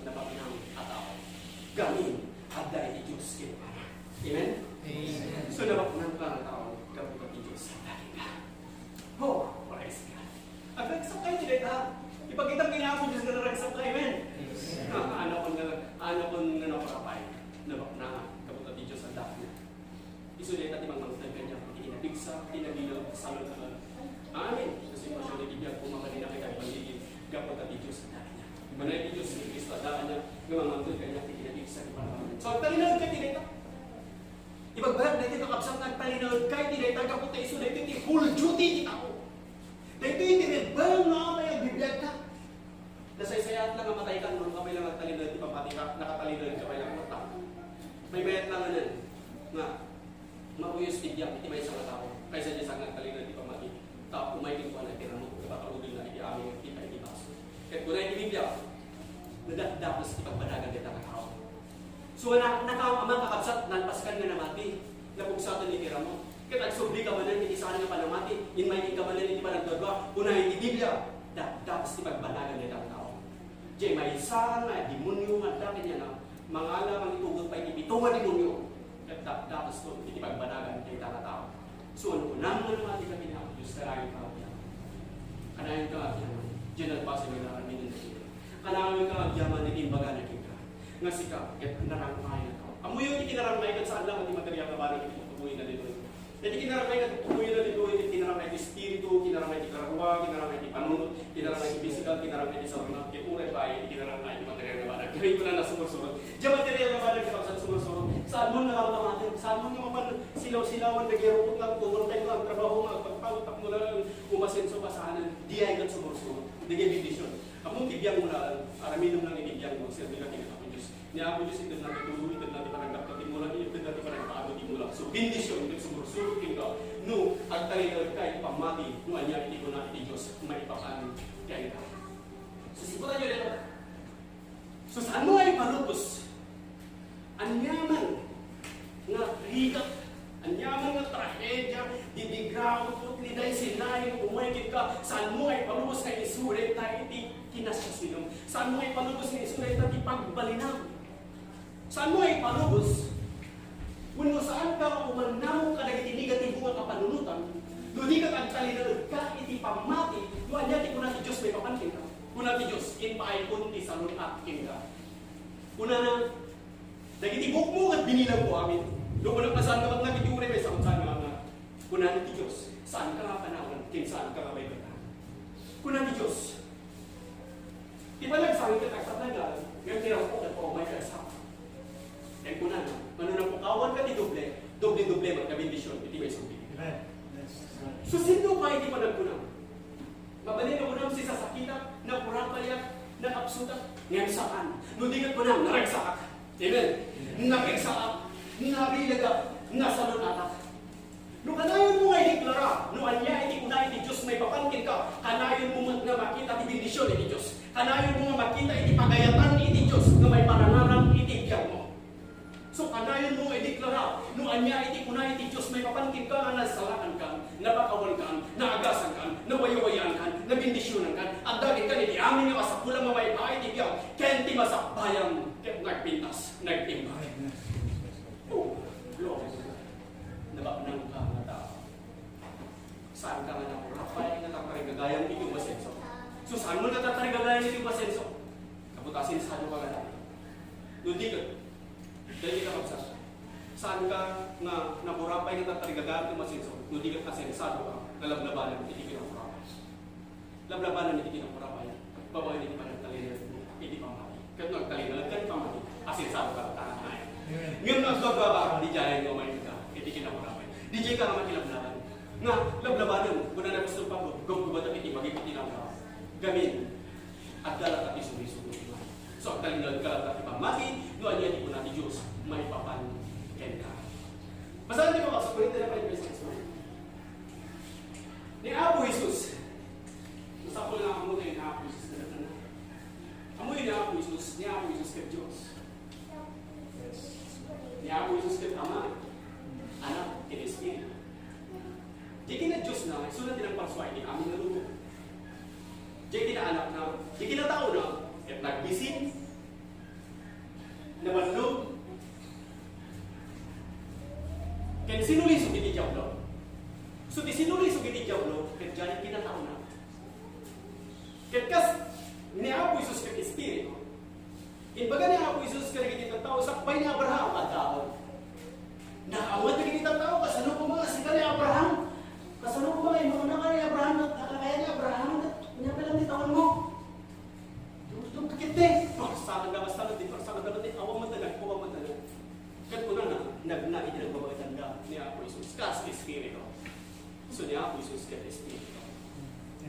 Nabaknang a tao. Gamin, adda iti Dios kenkuana. Amen? Amen. So, nabaknang ka nga tao, gapu ta ti Dios adda kenka. Oh, praise God. Agragsak kayo ti dayta. Ipakita nga ni Apo Dios nga naragsak ka. Amen? Amen. Ah, anakon nga, anakon nga naparapay. Nabaknang, gapu ta ti Dios adda kenka. Isu dayta ti mangmangted kaniak, ti kinapigsa, ti nabilang, salun-alun. Amen. Kasi masya na bibiag ko, mabalin na kita, gapu ta ti Dios adda kenka. Manay ti Dios ni Cristo, adda kenka, nga mangmangted kaniak, ti kinapigsa, ti panamanan. So, agtalinaed ka ti dayta. Ibagbaga dayta, kakabsat, agtalinaed ka ti dayta, gapu ta isu dayta ti whole duty ti tao. Dayta ti rebel nga amay agbibiag ka. Nasaysayaat lang nga matay ka, no? Apay lang agtalinaed ti pammati ka, nakatalinaed ka pay lang. Maymayat lang nga nan, nga mauyos ti biag iti maysa nga tao, kaysa diay sa nga agtalinaed ti pammati. Ta umay kenkuana ti ramut, nga pakarudonna iti amin nga ipakita iti baso. Ket kuna iti Biblia, nadakdakes ti pagbanagan dayta nga tao. So, na, naka-, makakabsat, nalpaskan nga namati, napugsaten iti ramut. Ket agsubli ka manen iti saan nga panamati, inmaykin ka manen iti panagduadua, kuna iti Biblia, dakdakes ti pagbanagan dayta nga tao. Diay maysa nga demonio nga adda kaniana, mangala mangitugot pay iti pito nga demonio, ket dakdakesto iti pagbanagan dayta nga tao. So, no kunam nga namati ka ken Apo Dios, kanayon ka agyaman. Kanayon ka agyaman. Diay nalpasen nga aramiden dagiti. Kanayon ka agyaman iti imbagana kenka. Nga sika, ket narang-ay nga tao. Ammoyo iti kinarang-ay ket saan lang ti material nga banag iti tutuboyna ditoy. Iti kinarang-ay nga tutuboyna ditoy, iti kinarang-ay ti espiritu, kinarang-ay ti kararua, kinarang-ay ti panunot, kinarang-ay ti pisikal, kinarang-ay ti salungat, ket uray pay iti kinarang-ay ti material nga banag. Kaya ito na nasumursurot. Diay material nga banag, kakabsat, sumursurot. Saan mo nga makamaten, saan mo nga mapan silaw-silawan, nagirukot nga agtungol tayo nga agtrabaho nga agpagpagod, tapno lang umasenso ka saanen. Diay ket sumursurot. Dagiti bendision. Ammom ti biangmo laeng, aramidem lang iti biangmo, serbi ka ken Apo Dios. Ni Apo Dios, itedna ti tulo, itedna ti panagdakkel ti mula, itedna ti panagpaabot ti mula. So, bendision ket sumursurot kenka no agtalinaedka iti pammati, no ania iti kuna ti Dios maipapan kenka. So, siputayo dayta. So, saan mo nga ipalubos? Aniaman nga rigat, aniaman nga trahedia, didigraw, putli, daysinay, umay kenka, saan mo nga ipalubos nga isu dayta iti kinasiasino? Saan mo nga ipalubos nga isu dayta ti pagbalina? Saan mo nga ipalubos? Wenno saan ka nga umannamok kadagiti negatibo nga kapanunotan, no di ka agtalinaedka iti pammati, no ania ti kuna ti Dios maipapan kenka? Kuna ti Dios, "Impaayko ti salun-at kenka." Kunana, "Dagiti buokmo ket binilangko amin." No kunak nga saan nga matnag iti uray, maysa met saan nga matnag. Kunana ti Dios, "Saanka nga panawen, ken saanka nga baybay-an." Kuna ti Dios, "Ti panagsangit ket agtatnag laeng, ngem ti rampok ket paumay ket agsaak." Ken kunana, "Mano napukawanka ti doble, doble-doble met nga bendision iti maisog." Amen. Yes. So, sino pay ti panagkuna? Mabalin nga kunam, sisasakitak, napurapayak, nakapsutak, ngem saan. No di ket kunam, naragsaak. Amen. Naragsaak, nabilegak, nasalun-atak. No kanayonmo nga ideklara no ania iti kuna iti Dios maipapan kenka, kanayonmo met nga makita ti bendision iti Dios. Kanayonmo nga makita iti pagayatan iti Dios nga maiparangarang iti biagmo. So, kanayonmo nga ideklara no ania iti kuna iti Dios maipapan kenka nga nasalakankan, napakawankan, naagasankan, nawayawayaan-kan, nabendisionankan, adda kenka iti amin nga kasapulan nga maipaay iti biag, ken ti masakbayan ket nagpintas, nagtimbag. Oh, glory to God. Nabaknang ka nga tao. Saan ka nga nakurapay nga tatarigagayam iti umasenso? So, saan mo nga tatarigagayam iti umasenso? Kabuta, sensado ka nga tao. No di ket, dahil ka kabsat. Saan ka nga nakurapay nga tatarigagayam iti umasenso? No di ket asensado ka, nalablabanan iti kinakurapay. Lablabanan iti kinakurapay, babaen iti panagtalinaed iti pammati. Ket no agtalinaed ka iti pammati, asensado ka latta. Amen. Ngem no agbagbaba, di diay nga umayen ka iti kinakurapay. Di diay ka nga makilablaban. Nga, lablabanen, kuna ni apostol Pablo, gubgubatek iti bagik iti nauraw. Gamin, adda latta ti sumisugo. So, agtalinaed ka latta ti pammati, no ania ti kuna ti Dios maipapan kenka. Basaen ti Panginoon, Korinto na pay, verse six. Ni Apo Jesus. Masapul nga ammo ni Apo Jesus. Ammo ni Apo Jesus, ni Apo Jesus ket Dios. Ni Apo Jesus ket Ama, Anak, ken Espiritu. Di kina Dios na, isu na ti nagparsua iti amin nga rubo. Di kina Anak na, di kina tao na, ket nagbisin, Imbaga ni Apo Jesus kadagiti tattao, sakbay ni Abraham, addaon. Naawan dagiti tattao, kasano koma nga sika ni Abraham? Kasano koma nga immuna ka ni Abraham, nakakaya ni Abraham, ket ania pay laeng ti tawenmo? Dugdugkit ti, parsakanda, basta ti parsakanda, ti awan met, nagkuha met. Ket kunana, nagna iti nagbabaetanda ni Apo Jesus, kas Espiritu. So, ni Apo Jesus ket Espiritu.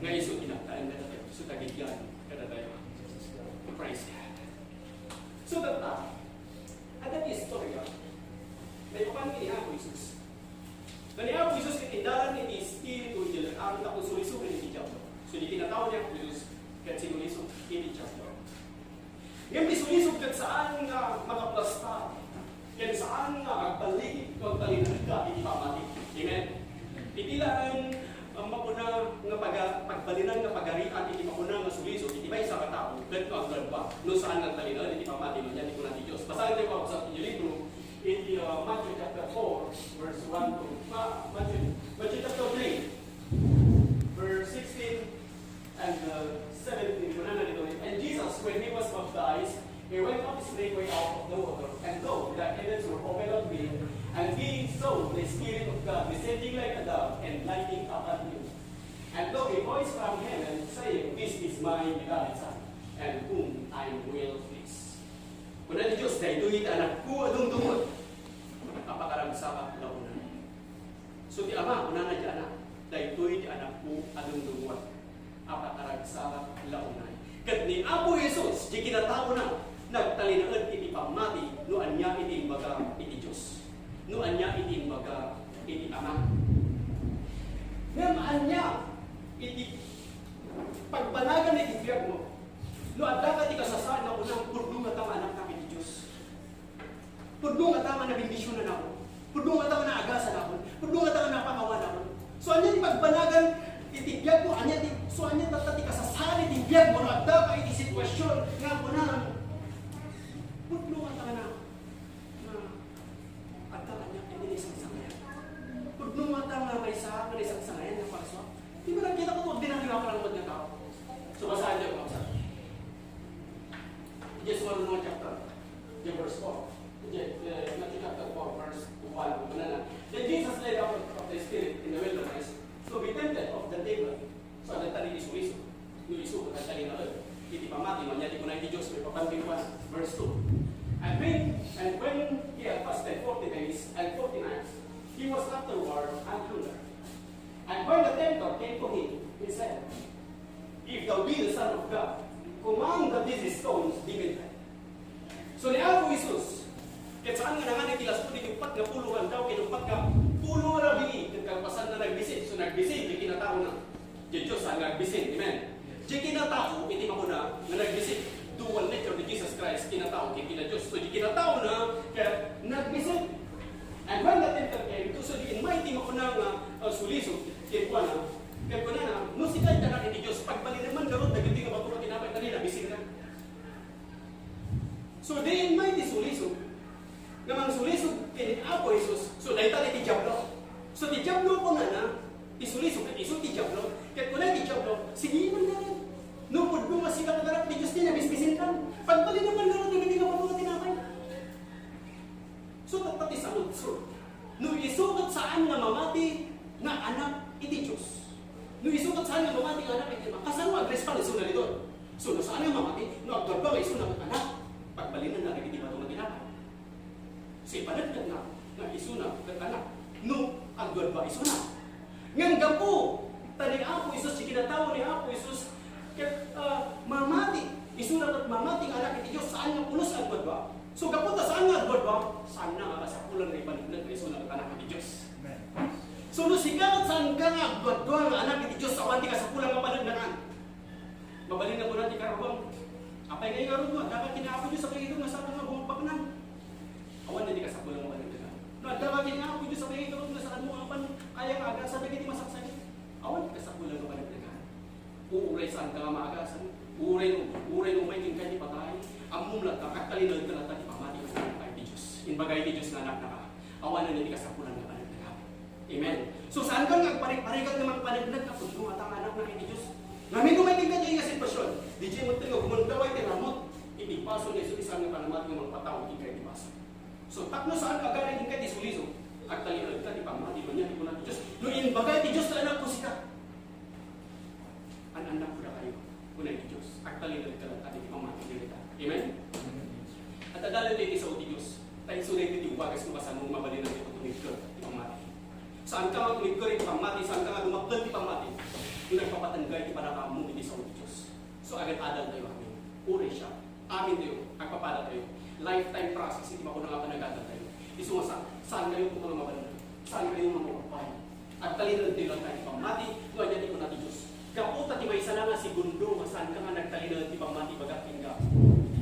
Nga isu ti nagtaeng kadatayo, isu ti agigian kadatayo. Praise God. So, tatta, adda ti istorya. Maipapan ni Apo Jesus. Nga ni Apo Jesus ket indalan iti Espiritu iti leg-ang tapno sulisogen iti Diablo. So, di kinatao ni Apo Jesus ket sinulisog iti Diablo. Ngem ti sulisog ket saan nga makaplastar, ken saan nga agbaligi no agtalinaedka iti pammati. Amen. Iti laeng, um, mapuna nga paga-, pagbalinan nga pagarian iti mapuna nga sulisog iti maysa nga tao ket no agladwa, no saan nga agtalinaed iti pammati, no ania ti kuna ti Dios. Basaentayo, kakabsat, iti libro, iti, uh, Matthew chapter four, verse one to, Ma-, Matthew, Matthew chapter three, verse sixteen, and, uh, seventeen, kunana ditoy, "And Jesus, when he was baptized, he went up straightway out of the water. And lo, the heavens were opened unto him, and he saw the Spirit of God descending like a dove and lighting upon him. And lo, a voice from heaven saying, 'This is my beloved Son, and whom I am well pleased.'" Kuna ni Dios, "Daytoy ti Anakko a dungdungngoen, a pakaragsakak la unay." So, ti Ama, kunana ti Anak, "Daytoy ti Anakko a dungdungngoen, a pakaragsakak la unay." Ket ni Apo Jesus, ti kinataona, nagtalinaed iti pammati no ania iti imbaga iti Dios, no ania iti imbaga iti Ama. Ngem ania iti pagbanagan iti biagmo? No addaka ti kasasaan nga kunam, "Pudno ngata nga anaknak iti Dios. Pudno ngata nga nabendisionannakon. Pudno ngata nga naagasanakon. Pudno ngata nga napakawanakon." So, ania ti pagbanagan iti biagmo? Ania ti, so, ania tatta ti kasasaan iti biagmo no addaka iti sitwasyon nga kunam, "Pudno ngata nga na-, nga adda kaniak iti naisangsangayan. Pudno ngata nga maysa nga naisangsangayan nga parsuak." Di ba nakita ko, ordinaryo nga parang nga tao? So, basaen tayo, mga kapatid. Diay Mark chapter, diay verse four. Diay, eh, Matthew chapter four, verse one. Kunana, "Then Jesus led up of the Spirit in the wilderness to be tempted of the devil." So, adda ti sulisog. No isu, adda ti naed iti pammati, no ania ti kuna ti Dios, maipapan ti kuana. Verse two. "And when, and when he had fasted forty days and forty nights, he was afterward an hunger. And when the tempter came to him, he said, 'If thou be the Son of God, command that these stones be made bread.'" So, ni Apo Jesus, ket saan nga nangan iti last food iti uppat nga pulo nga aldaw ken uppat nga pulo nga rabii, ket kalpasanna, nagbisin. So, nagbisin ti kinataona. Ti Dios saan nga agbisin. Amen. Ti kinatao iti makuna nga nagbisin. Dual nature ni Jesus Christ, kinatao ken kina Dios. So, ti kinataona ket nagbisin. And when the tempter came, so, diay immay ti makuna nga, uh, sulisog, ken kuana, ket kunana, "No sika ti Anak iti Dios, pagbalinem man ngarud dagiti nga bato nga tinapay, ta nabisinka." So, diay immay ti sulisog nga mangsulisog ken ni Apo Jesus. So, dayta ti Diablo. So, ti Diablo kunana, ti sulisog ket isu ti Diablo. Ket kuna ti Diablo, "Sige man ngarud. No pudno nga sika nga Anak ti Dios, ta nabisinka. Pagbalinem man ngarud dagiti nga bato nga tinapay." So, tatta ti saludsod. No isu ket saan nga mamati nga anak iti Dios. No isu ket saan nga mamati nga anak iti Ama. Kasano nga agrespond isuna ditoy? So, no saan nga mamati, no agduadua nga isuna nga anak, pagbalinenna dagiti bato nga tinapay. So, ipaneknek nga, nga isuna ket anak. No agduadua isuna. Ngem gapu ta ni Apo Jesus, ti kinatao ni Apo Jesus, ket, ah, mamati. Isuna ket mamati nga anak iti Dios, saan nga pulos nga agduadua. So, gapu ta saan nga agduadua, saanna nga kasapulan nga ipaneknek nga isuna ket anak iti Dios. Amen. So, no sika ket saanka nga agduadua nga anak iti Dios, awan ti kasapulan nga paneknekan. Mabalin nga kuna ti kararua, "Apay nga ingarudmo? Addaka ken ni Apo Dios a pangitur nga saan nga bumagbaknang." Awan ti kasapulan nga paneknekan. No addaka ken ni Apo Dios a pangitur nga saanmo nga apan kaya nga agasan dagiti masaksakit. Awan ti kasapulan nga paneknekan. Uray saanka nga maagasan, uray no, uray no umay kenka ti patay, ammom latta, agtalinaedka latta ti pammati nga sumungpay ti Dios. Imbaga iti Dios nga anaknaka, awanen ti kasapulan nga paneknekan. Amen. So, saanka nga agparigparigat nga mangpaneknek nga pudno ngata nga anaknak iti Dios? Ngamin umay kenka diay nga sitwasyon, diay metten nga gumundaway ti ramut. Iti basol ni Jesus, saan nga panamati nga mangpatawid kenka iti basol. So, tapno saanka agari kenka iti sulisog, agtalinaedka ti pammati, no ania ti kuna ti Dios. No imbaga ti Dios nga anakko sika, an-annakko dakayo, kuna ti Dios, agtalinaedka latta iti pammati dita. Amen? At adalen ti sao ti Dios. Ta isu daytoy ti wagas no kasano nga mabalin ti pagtumigked ti pammati. Saanka nga tumigked iti pammati, saanka nga dumakkel ti pammati. No nagpapatengka iti panakaammo iti sao ti Dios. So, agad-adal tayo, amen. Uray siya. Amin tayo, agpapada tayo. Lifetime process iti makuna nga panagadal tayo. Isu nga sa-, saan kayo kung mga mabalin? Saan kayo nga mapagpay? Agtalinaed tayo latta iti pammati, no ania ti kuna ti Dios. Gapu ta ti maysa la nga segundo nga saanka nga nagtalinaed ti pammati, ibagak kenka,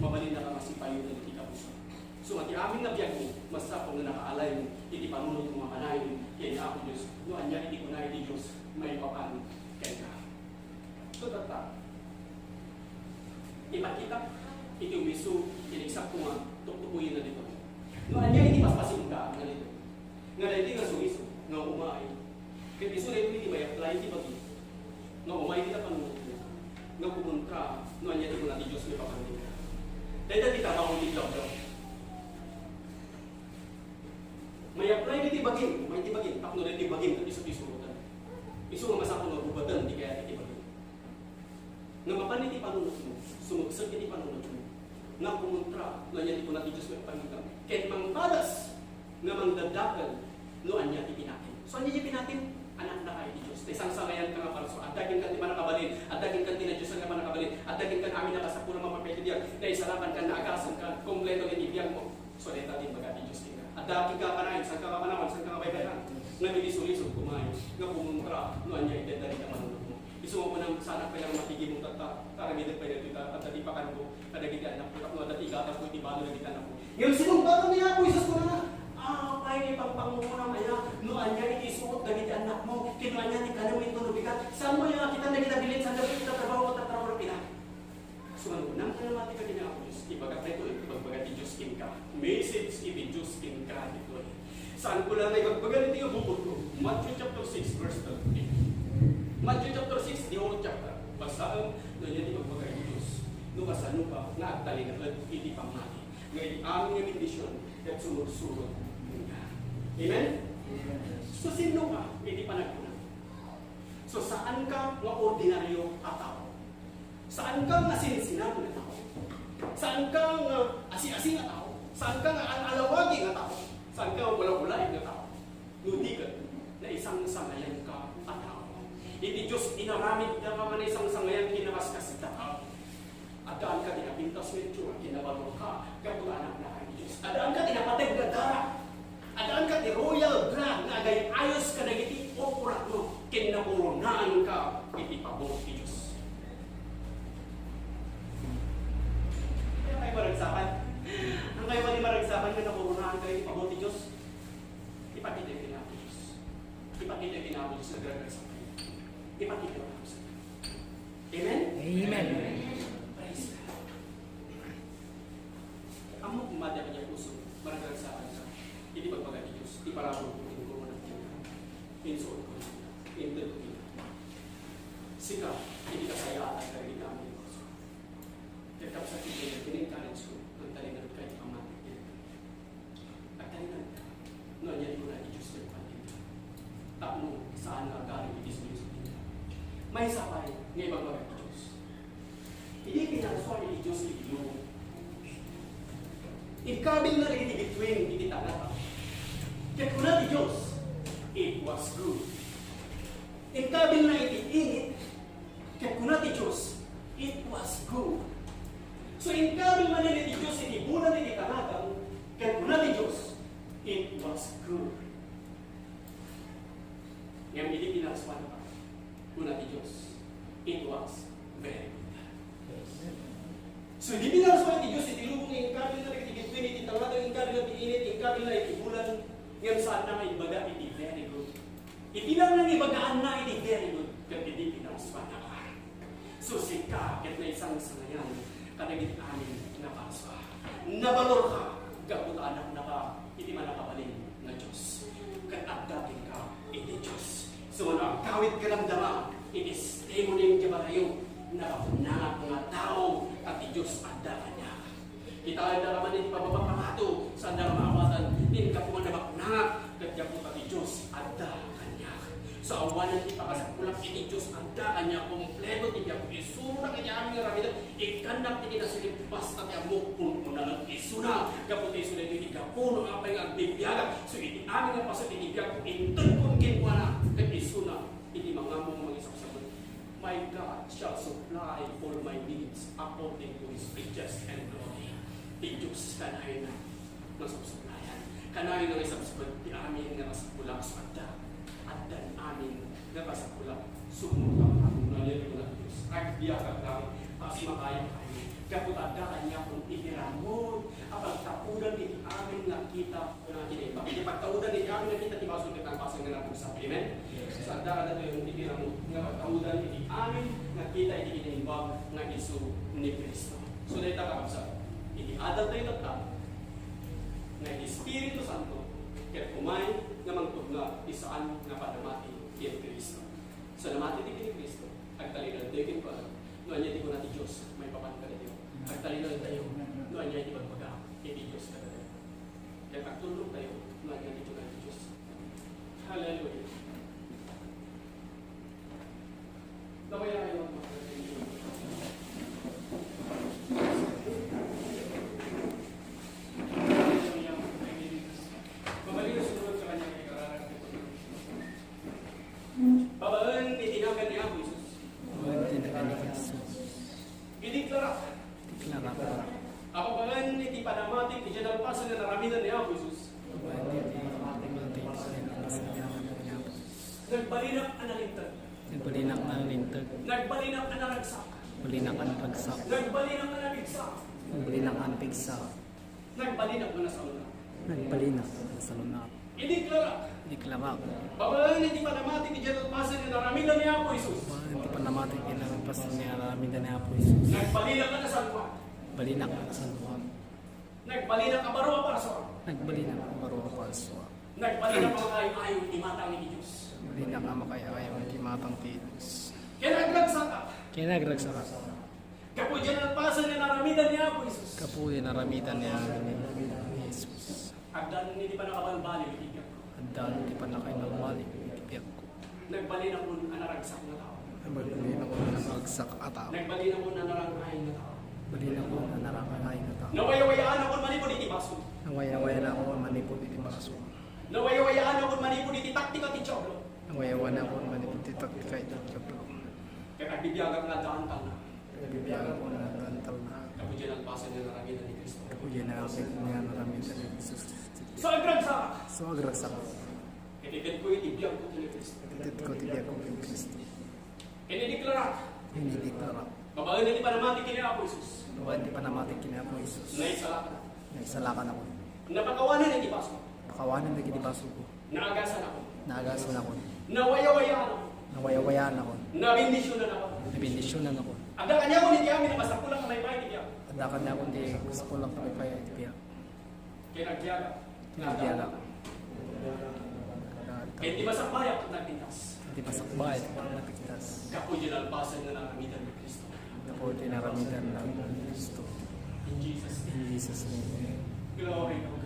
mabalinka nga masipayoten iti kabusa. So, ti amin nga biagmo, masapul nga naka-align iti panunotmo nga kanayon ken Apo Dios, no ania iti kuna iti Dios maipapan kenka. So, tatta, ipakita iti umiso, iti eksakto nga tuktukoyen na dito. No ania iti paspasimka nga dito. Nga daytoy nga sumiso, nga umay. Ket isu daytoy iti may-apply iti bagi. Nga umay iti panunotmo. Nga kumontra, no ania ti kuna ti Dios maipapan kenka. Dayta ti trabaho ti Diablo. May-apply iti bagim, umay iti bagim, tapno daytoy bagim, ket isu ti suroten. Isu nga masapul nga bubatan ti kayat iti bagim. Nga mapan iti panunotmo, sumagsak iti panunotmo. Nga kumontra, no ania ti kuna ti Dios maipapan kenka. Ket mangpadas, nga mangdadakel, no ania ti pinatin. So, ania ti pinatin? Anaknaka iti Dios. Ta sangsangayanka nga parsua. Adda kenka ti pannakabalin. Adda kenka ti nadiosan nga pannakabalin. Adda kenka amin a kasapulan a mapaibiag. Naisalakanka, naagasanka, kompleto iti biagmo. So, dayta ti imbaga ti Dios kenka. Adda kenka kanayon, saanka nga panawan, saanka nga baybay-an. Nga iti sulisog, umay, nga kumontra, no ania iti adda iti panunotmo. Isu nga kunam, saanak pay la nga matigimong tatta, aramidek pay daytoy ta, adda ti pakanko kadagiti annakko, tapno adda ti igatanko iti balo dagiti annakko. Ngem sinumbatan ni Apo Jesus, kunana, apay nga ipangpangunam aya no ania iti isuot dagiti annakmo, ken no ania ti kanem wenno no bigat? Saanmo aya nga kitan dagiti bilit, saan dagiti tatrabaho, tatrabaho pila? So, ano, nang namati ka ni Apo Jesus, ibagak daytoy, ibagbaga ti Dios kenka. Message iti Dios kenka ditoy. Saan ko lang nga ibagbaga ditoy nga bukod ko? Matthew chapter six, verse thirteen. Matthew chapter six, the whole chapter. Basaem, no, ania ti ibagbaga ti Dios. No, kasano ka nga agtalinaed iti pammati. Nga iti amin nga bendisyon, ket sumursurot kenka. Amen? Amen. So, sino ka iti panagkuna? So, saan ka nga ordinaryo a tao? Saan ka nga sinsinan nga tao? Saan ka nga asi-asi nga tao? Saan ka nga al-alawagi nga tao? Saan ka nga wala-wala nga tao? No di ket, naisangsangayan ka a tao. Iti Dios, inaramid da nga naisangsangayan, kinakaskas da ka. Addaan ka ti napintas nga itsura, kinabalor ka, gapu ta anak na ka iti Dios. Addaan ka ti napateg nga dara. Addaan ka ti royal blood nga agay-ayos kadagiti urat-uratmo, ken napuronaanka iti pabor ti Dios. Kaya kayo maragsakan? Ang kayo pwede maragsakan nga napuronaanka iti pabor ti Dios? Ipakita iti Apo Dios. Ipakita iti Apo Dios nga nagragsak kayo. Ipakita iti Apo Dios. Amen? Amen. Praise God. Ammok, madi a kaniak, puso, maragsakan ka iti pagbaga ti Dios, ti parabur ko, ti korona ti Dios, insuot ko, inted ko. Sika, iti kasayaan, dagiti amin. Ket kabsat iti, in-encourage ko, ang talingan kay pamati. Agtalinaedka no ania ti kuna ti Dios ken pantinda. Tapno saan nga agari iti sulisog ti Diablo. Maysa pay nga ibagbaga ti Dios. Idi pinarsua iti Dios iti lubong, inkabilna iti bituin iti tangata. Ket kuna ti Dios, "It was good." Inkabilna iti init, ket kuna ti Dios, "It was good." So, inkabil manen iti Dios iti bulan iti tangata, ket kuna ti Dios, "It was good." Ngem idi pinarsuan pa, kuna ti Dios, "It was very good." So, idi pinarsuan ti Dios iti lubong, inkabilna dagiti bituin iti tangata, inkabilna ti init, inkabilna iti bulan, ngem saanna nga imbaga iti very good. Iti lang nga ibagaanna iti very good, ket idi pinarsuanna ka. So, sika ket naisangsangayan kadagiti amin nga parsua. Nabalorka gapu ta anaknaka iti Mannakabalin nga Dios, ket adda kenka iti Dios. So, no agkawidka damdama iti testimony nga barayo, nabanag nga tao a ti Dios adda kaniak. Kitaendak man iti pababa pangato, saanda nga maawatan, nin gapu nga nabaknangak, ket gapu ta ti Dios adda kaniak. So, awanen ti pakasapulam iti Dios adda kaniak, kompleto ti biagko, isuna iti amin nga aramiden, ikkannak ti kinasilip, basta ti ammok, pun-una ket isuna. Gapu ta isu daytoy ti gapu no apay nga agbibiagak. So, iti amin nga paset iti biagko, intedkon kenkuana, ket isuna iti mangammo nga mangisapsapul. My God shall supply all my needs according to His riches and glory. Ti Dios kanayon nga supsuplayan. Kanayon nga isapsapul ti amin nga kasapulan. So, adda. Addan amin nga kasapulan. Sumurot ang Hallelujah, Dios. Agbiagak lang. Kasi makaya kayo. Gapu ta adda kaniakon iti ramon a pagtapudan iti amin nga kita. Iti pagtaudan iti amin nga kita ti basol ket nagpasol nga napugsa. Amen? Yes. Sanda kadatayo iti ramon nga pagtaudan iti amin nga kita iti kinaimbag nga isu ni Cristo. So, dayta, kakabsat, iti adal tayo tatta, nga iti Espiritu Santo, ket umay nga mangtugna ti saan nga panamati ken Cristo. So, namati ti ken Cristo, agtalinaed tayo kenkuana, no ania ti kuna ti Dios maipapan kadatayo. Agtalinaed tayo, no ania ti bagbaga iti Dios kadatayo. Ket agtulnog tayo, no ania ti kuna ti Dios. Hallelujah. Nawayayo ang mga Hallelujah. Mabalin sunod sa kanyang ikararan. Babaen iti nagan ni Apo Jesus. Babaen iti nagan ni Jesus. Idiklarak. Idiklarak. A babaen iti panamatik iti nalpasen nga naramidan ni Apo Jesus. Babaen iti panamatik iti nalpasen nga naramidan ni Apo Jesus. Nagbalinak a nalinteg. Nagbalinak a nalinteg. Nagbalinak a naragsak. Balinak a naragsak. Nagbalinak a napigsa. Nagbalinak a napigsa. Nagbalinak nga nasalunat. Nagbalinak nga nasalunat. Idiklarak. Idiklarak. Babaen iti panamatik iti nalpasen nga naramidan ni Apo Jesus. Babaen iti panamatik iti nalpasen nga naramidan ni Apo Jesus. Nagbalinak nga nasalunat. Balinak nga nasalunat. Nagbalinak a baro a parsua. Nagbalinak a baro a parsua. Nagbalinak a makaayo-ayo iti matang iti Dios. Balinak a makaayo-ayo iti matang ti Dios. Ken nagragsaka. Ken nagragsaka. Gapu iti nalpasen nga naramidan ni Apo Jesus. Gapu iti naramidan ni Apo Jesus. Addan iti pannakabalbaliw iti biagko. Addan iti pannakabalbaliw iti biagko. Nagbalinakon a naragsak nga tao. Nagbalinakon a naragsak a tao. Nagbalinakon a narang-ay nga tao. Balinakon a narang-ay nga tao. Nawayawayaanakon manipud iti basol. Nawayawayaanakon manipud iti basol. Nawayawayaanakon manipud iti taktika ti Diablo. Nawayawayaanakon manipud iti taktika ti Diablo. Ket agbibiagak nga adda antalna. Agbibiagak nga adda antalna. Gapu iti nalpasen nga naramidan ni Cristo. Gapu iti nalpasen nga naramidan ni Jesus. So, agragsak. So, agragsak. Itedko iti biagko ken Cristo. Itedko iti biagko ken Cristo. Ken idiklarak. Ken idiklarak. Babaen iti panamatik ken ni Apo Jesus. Babaen iti panamatik ken ni Apo Jesus. Naisalakan. Naisalakanakon. Napakawanen iti basol. Pakawanen dagiti basolko. Naagasanakon. Naagasanakon. Nawayawayaanakon. Nawayawayaanakon. Nabendisionanakon. Nabendisionanakon. Adda kaniakon iti amin a masapulak a maipaay iti biag. Adda kaniakon iti masapulak a maipaay iti biag. Ken agbiagak. Ken agbiagak. Ken ti masakbayak ket nagpintas. Ken ti masakbayak ket nagpintas. Gapu iti nalpasen nga naramidan ni Cristo. Gapu iti naramidan ni Cristo. In Jesus' name. In Jesus' name. Glory to God.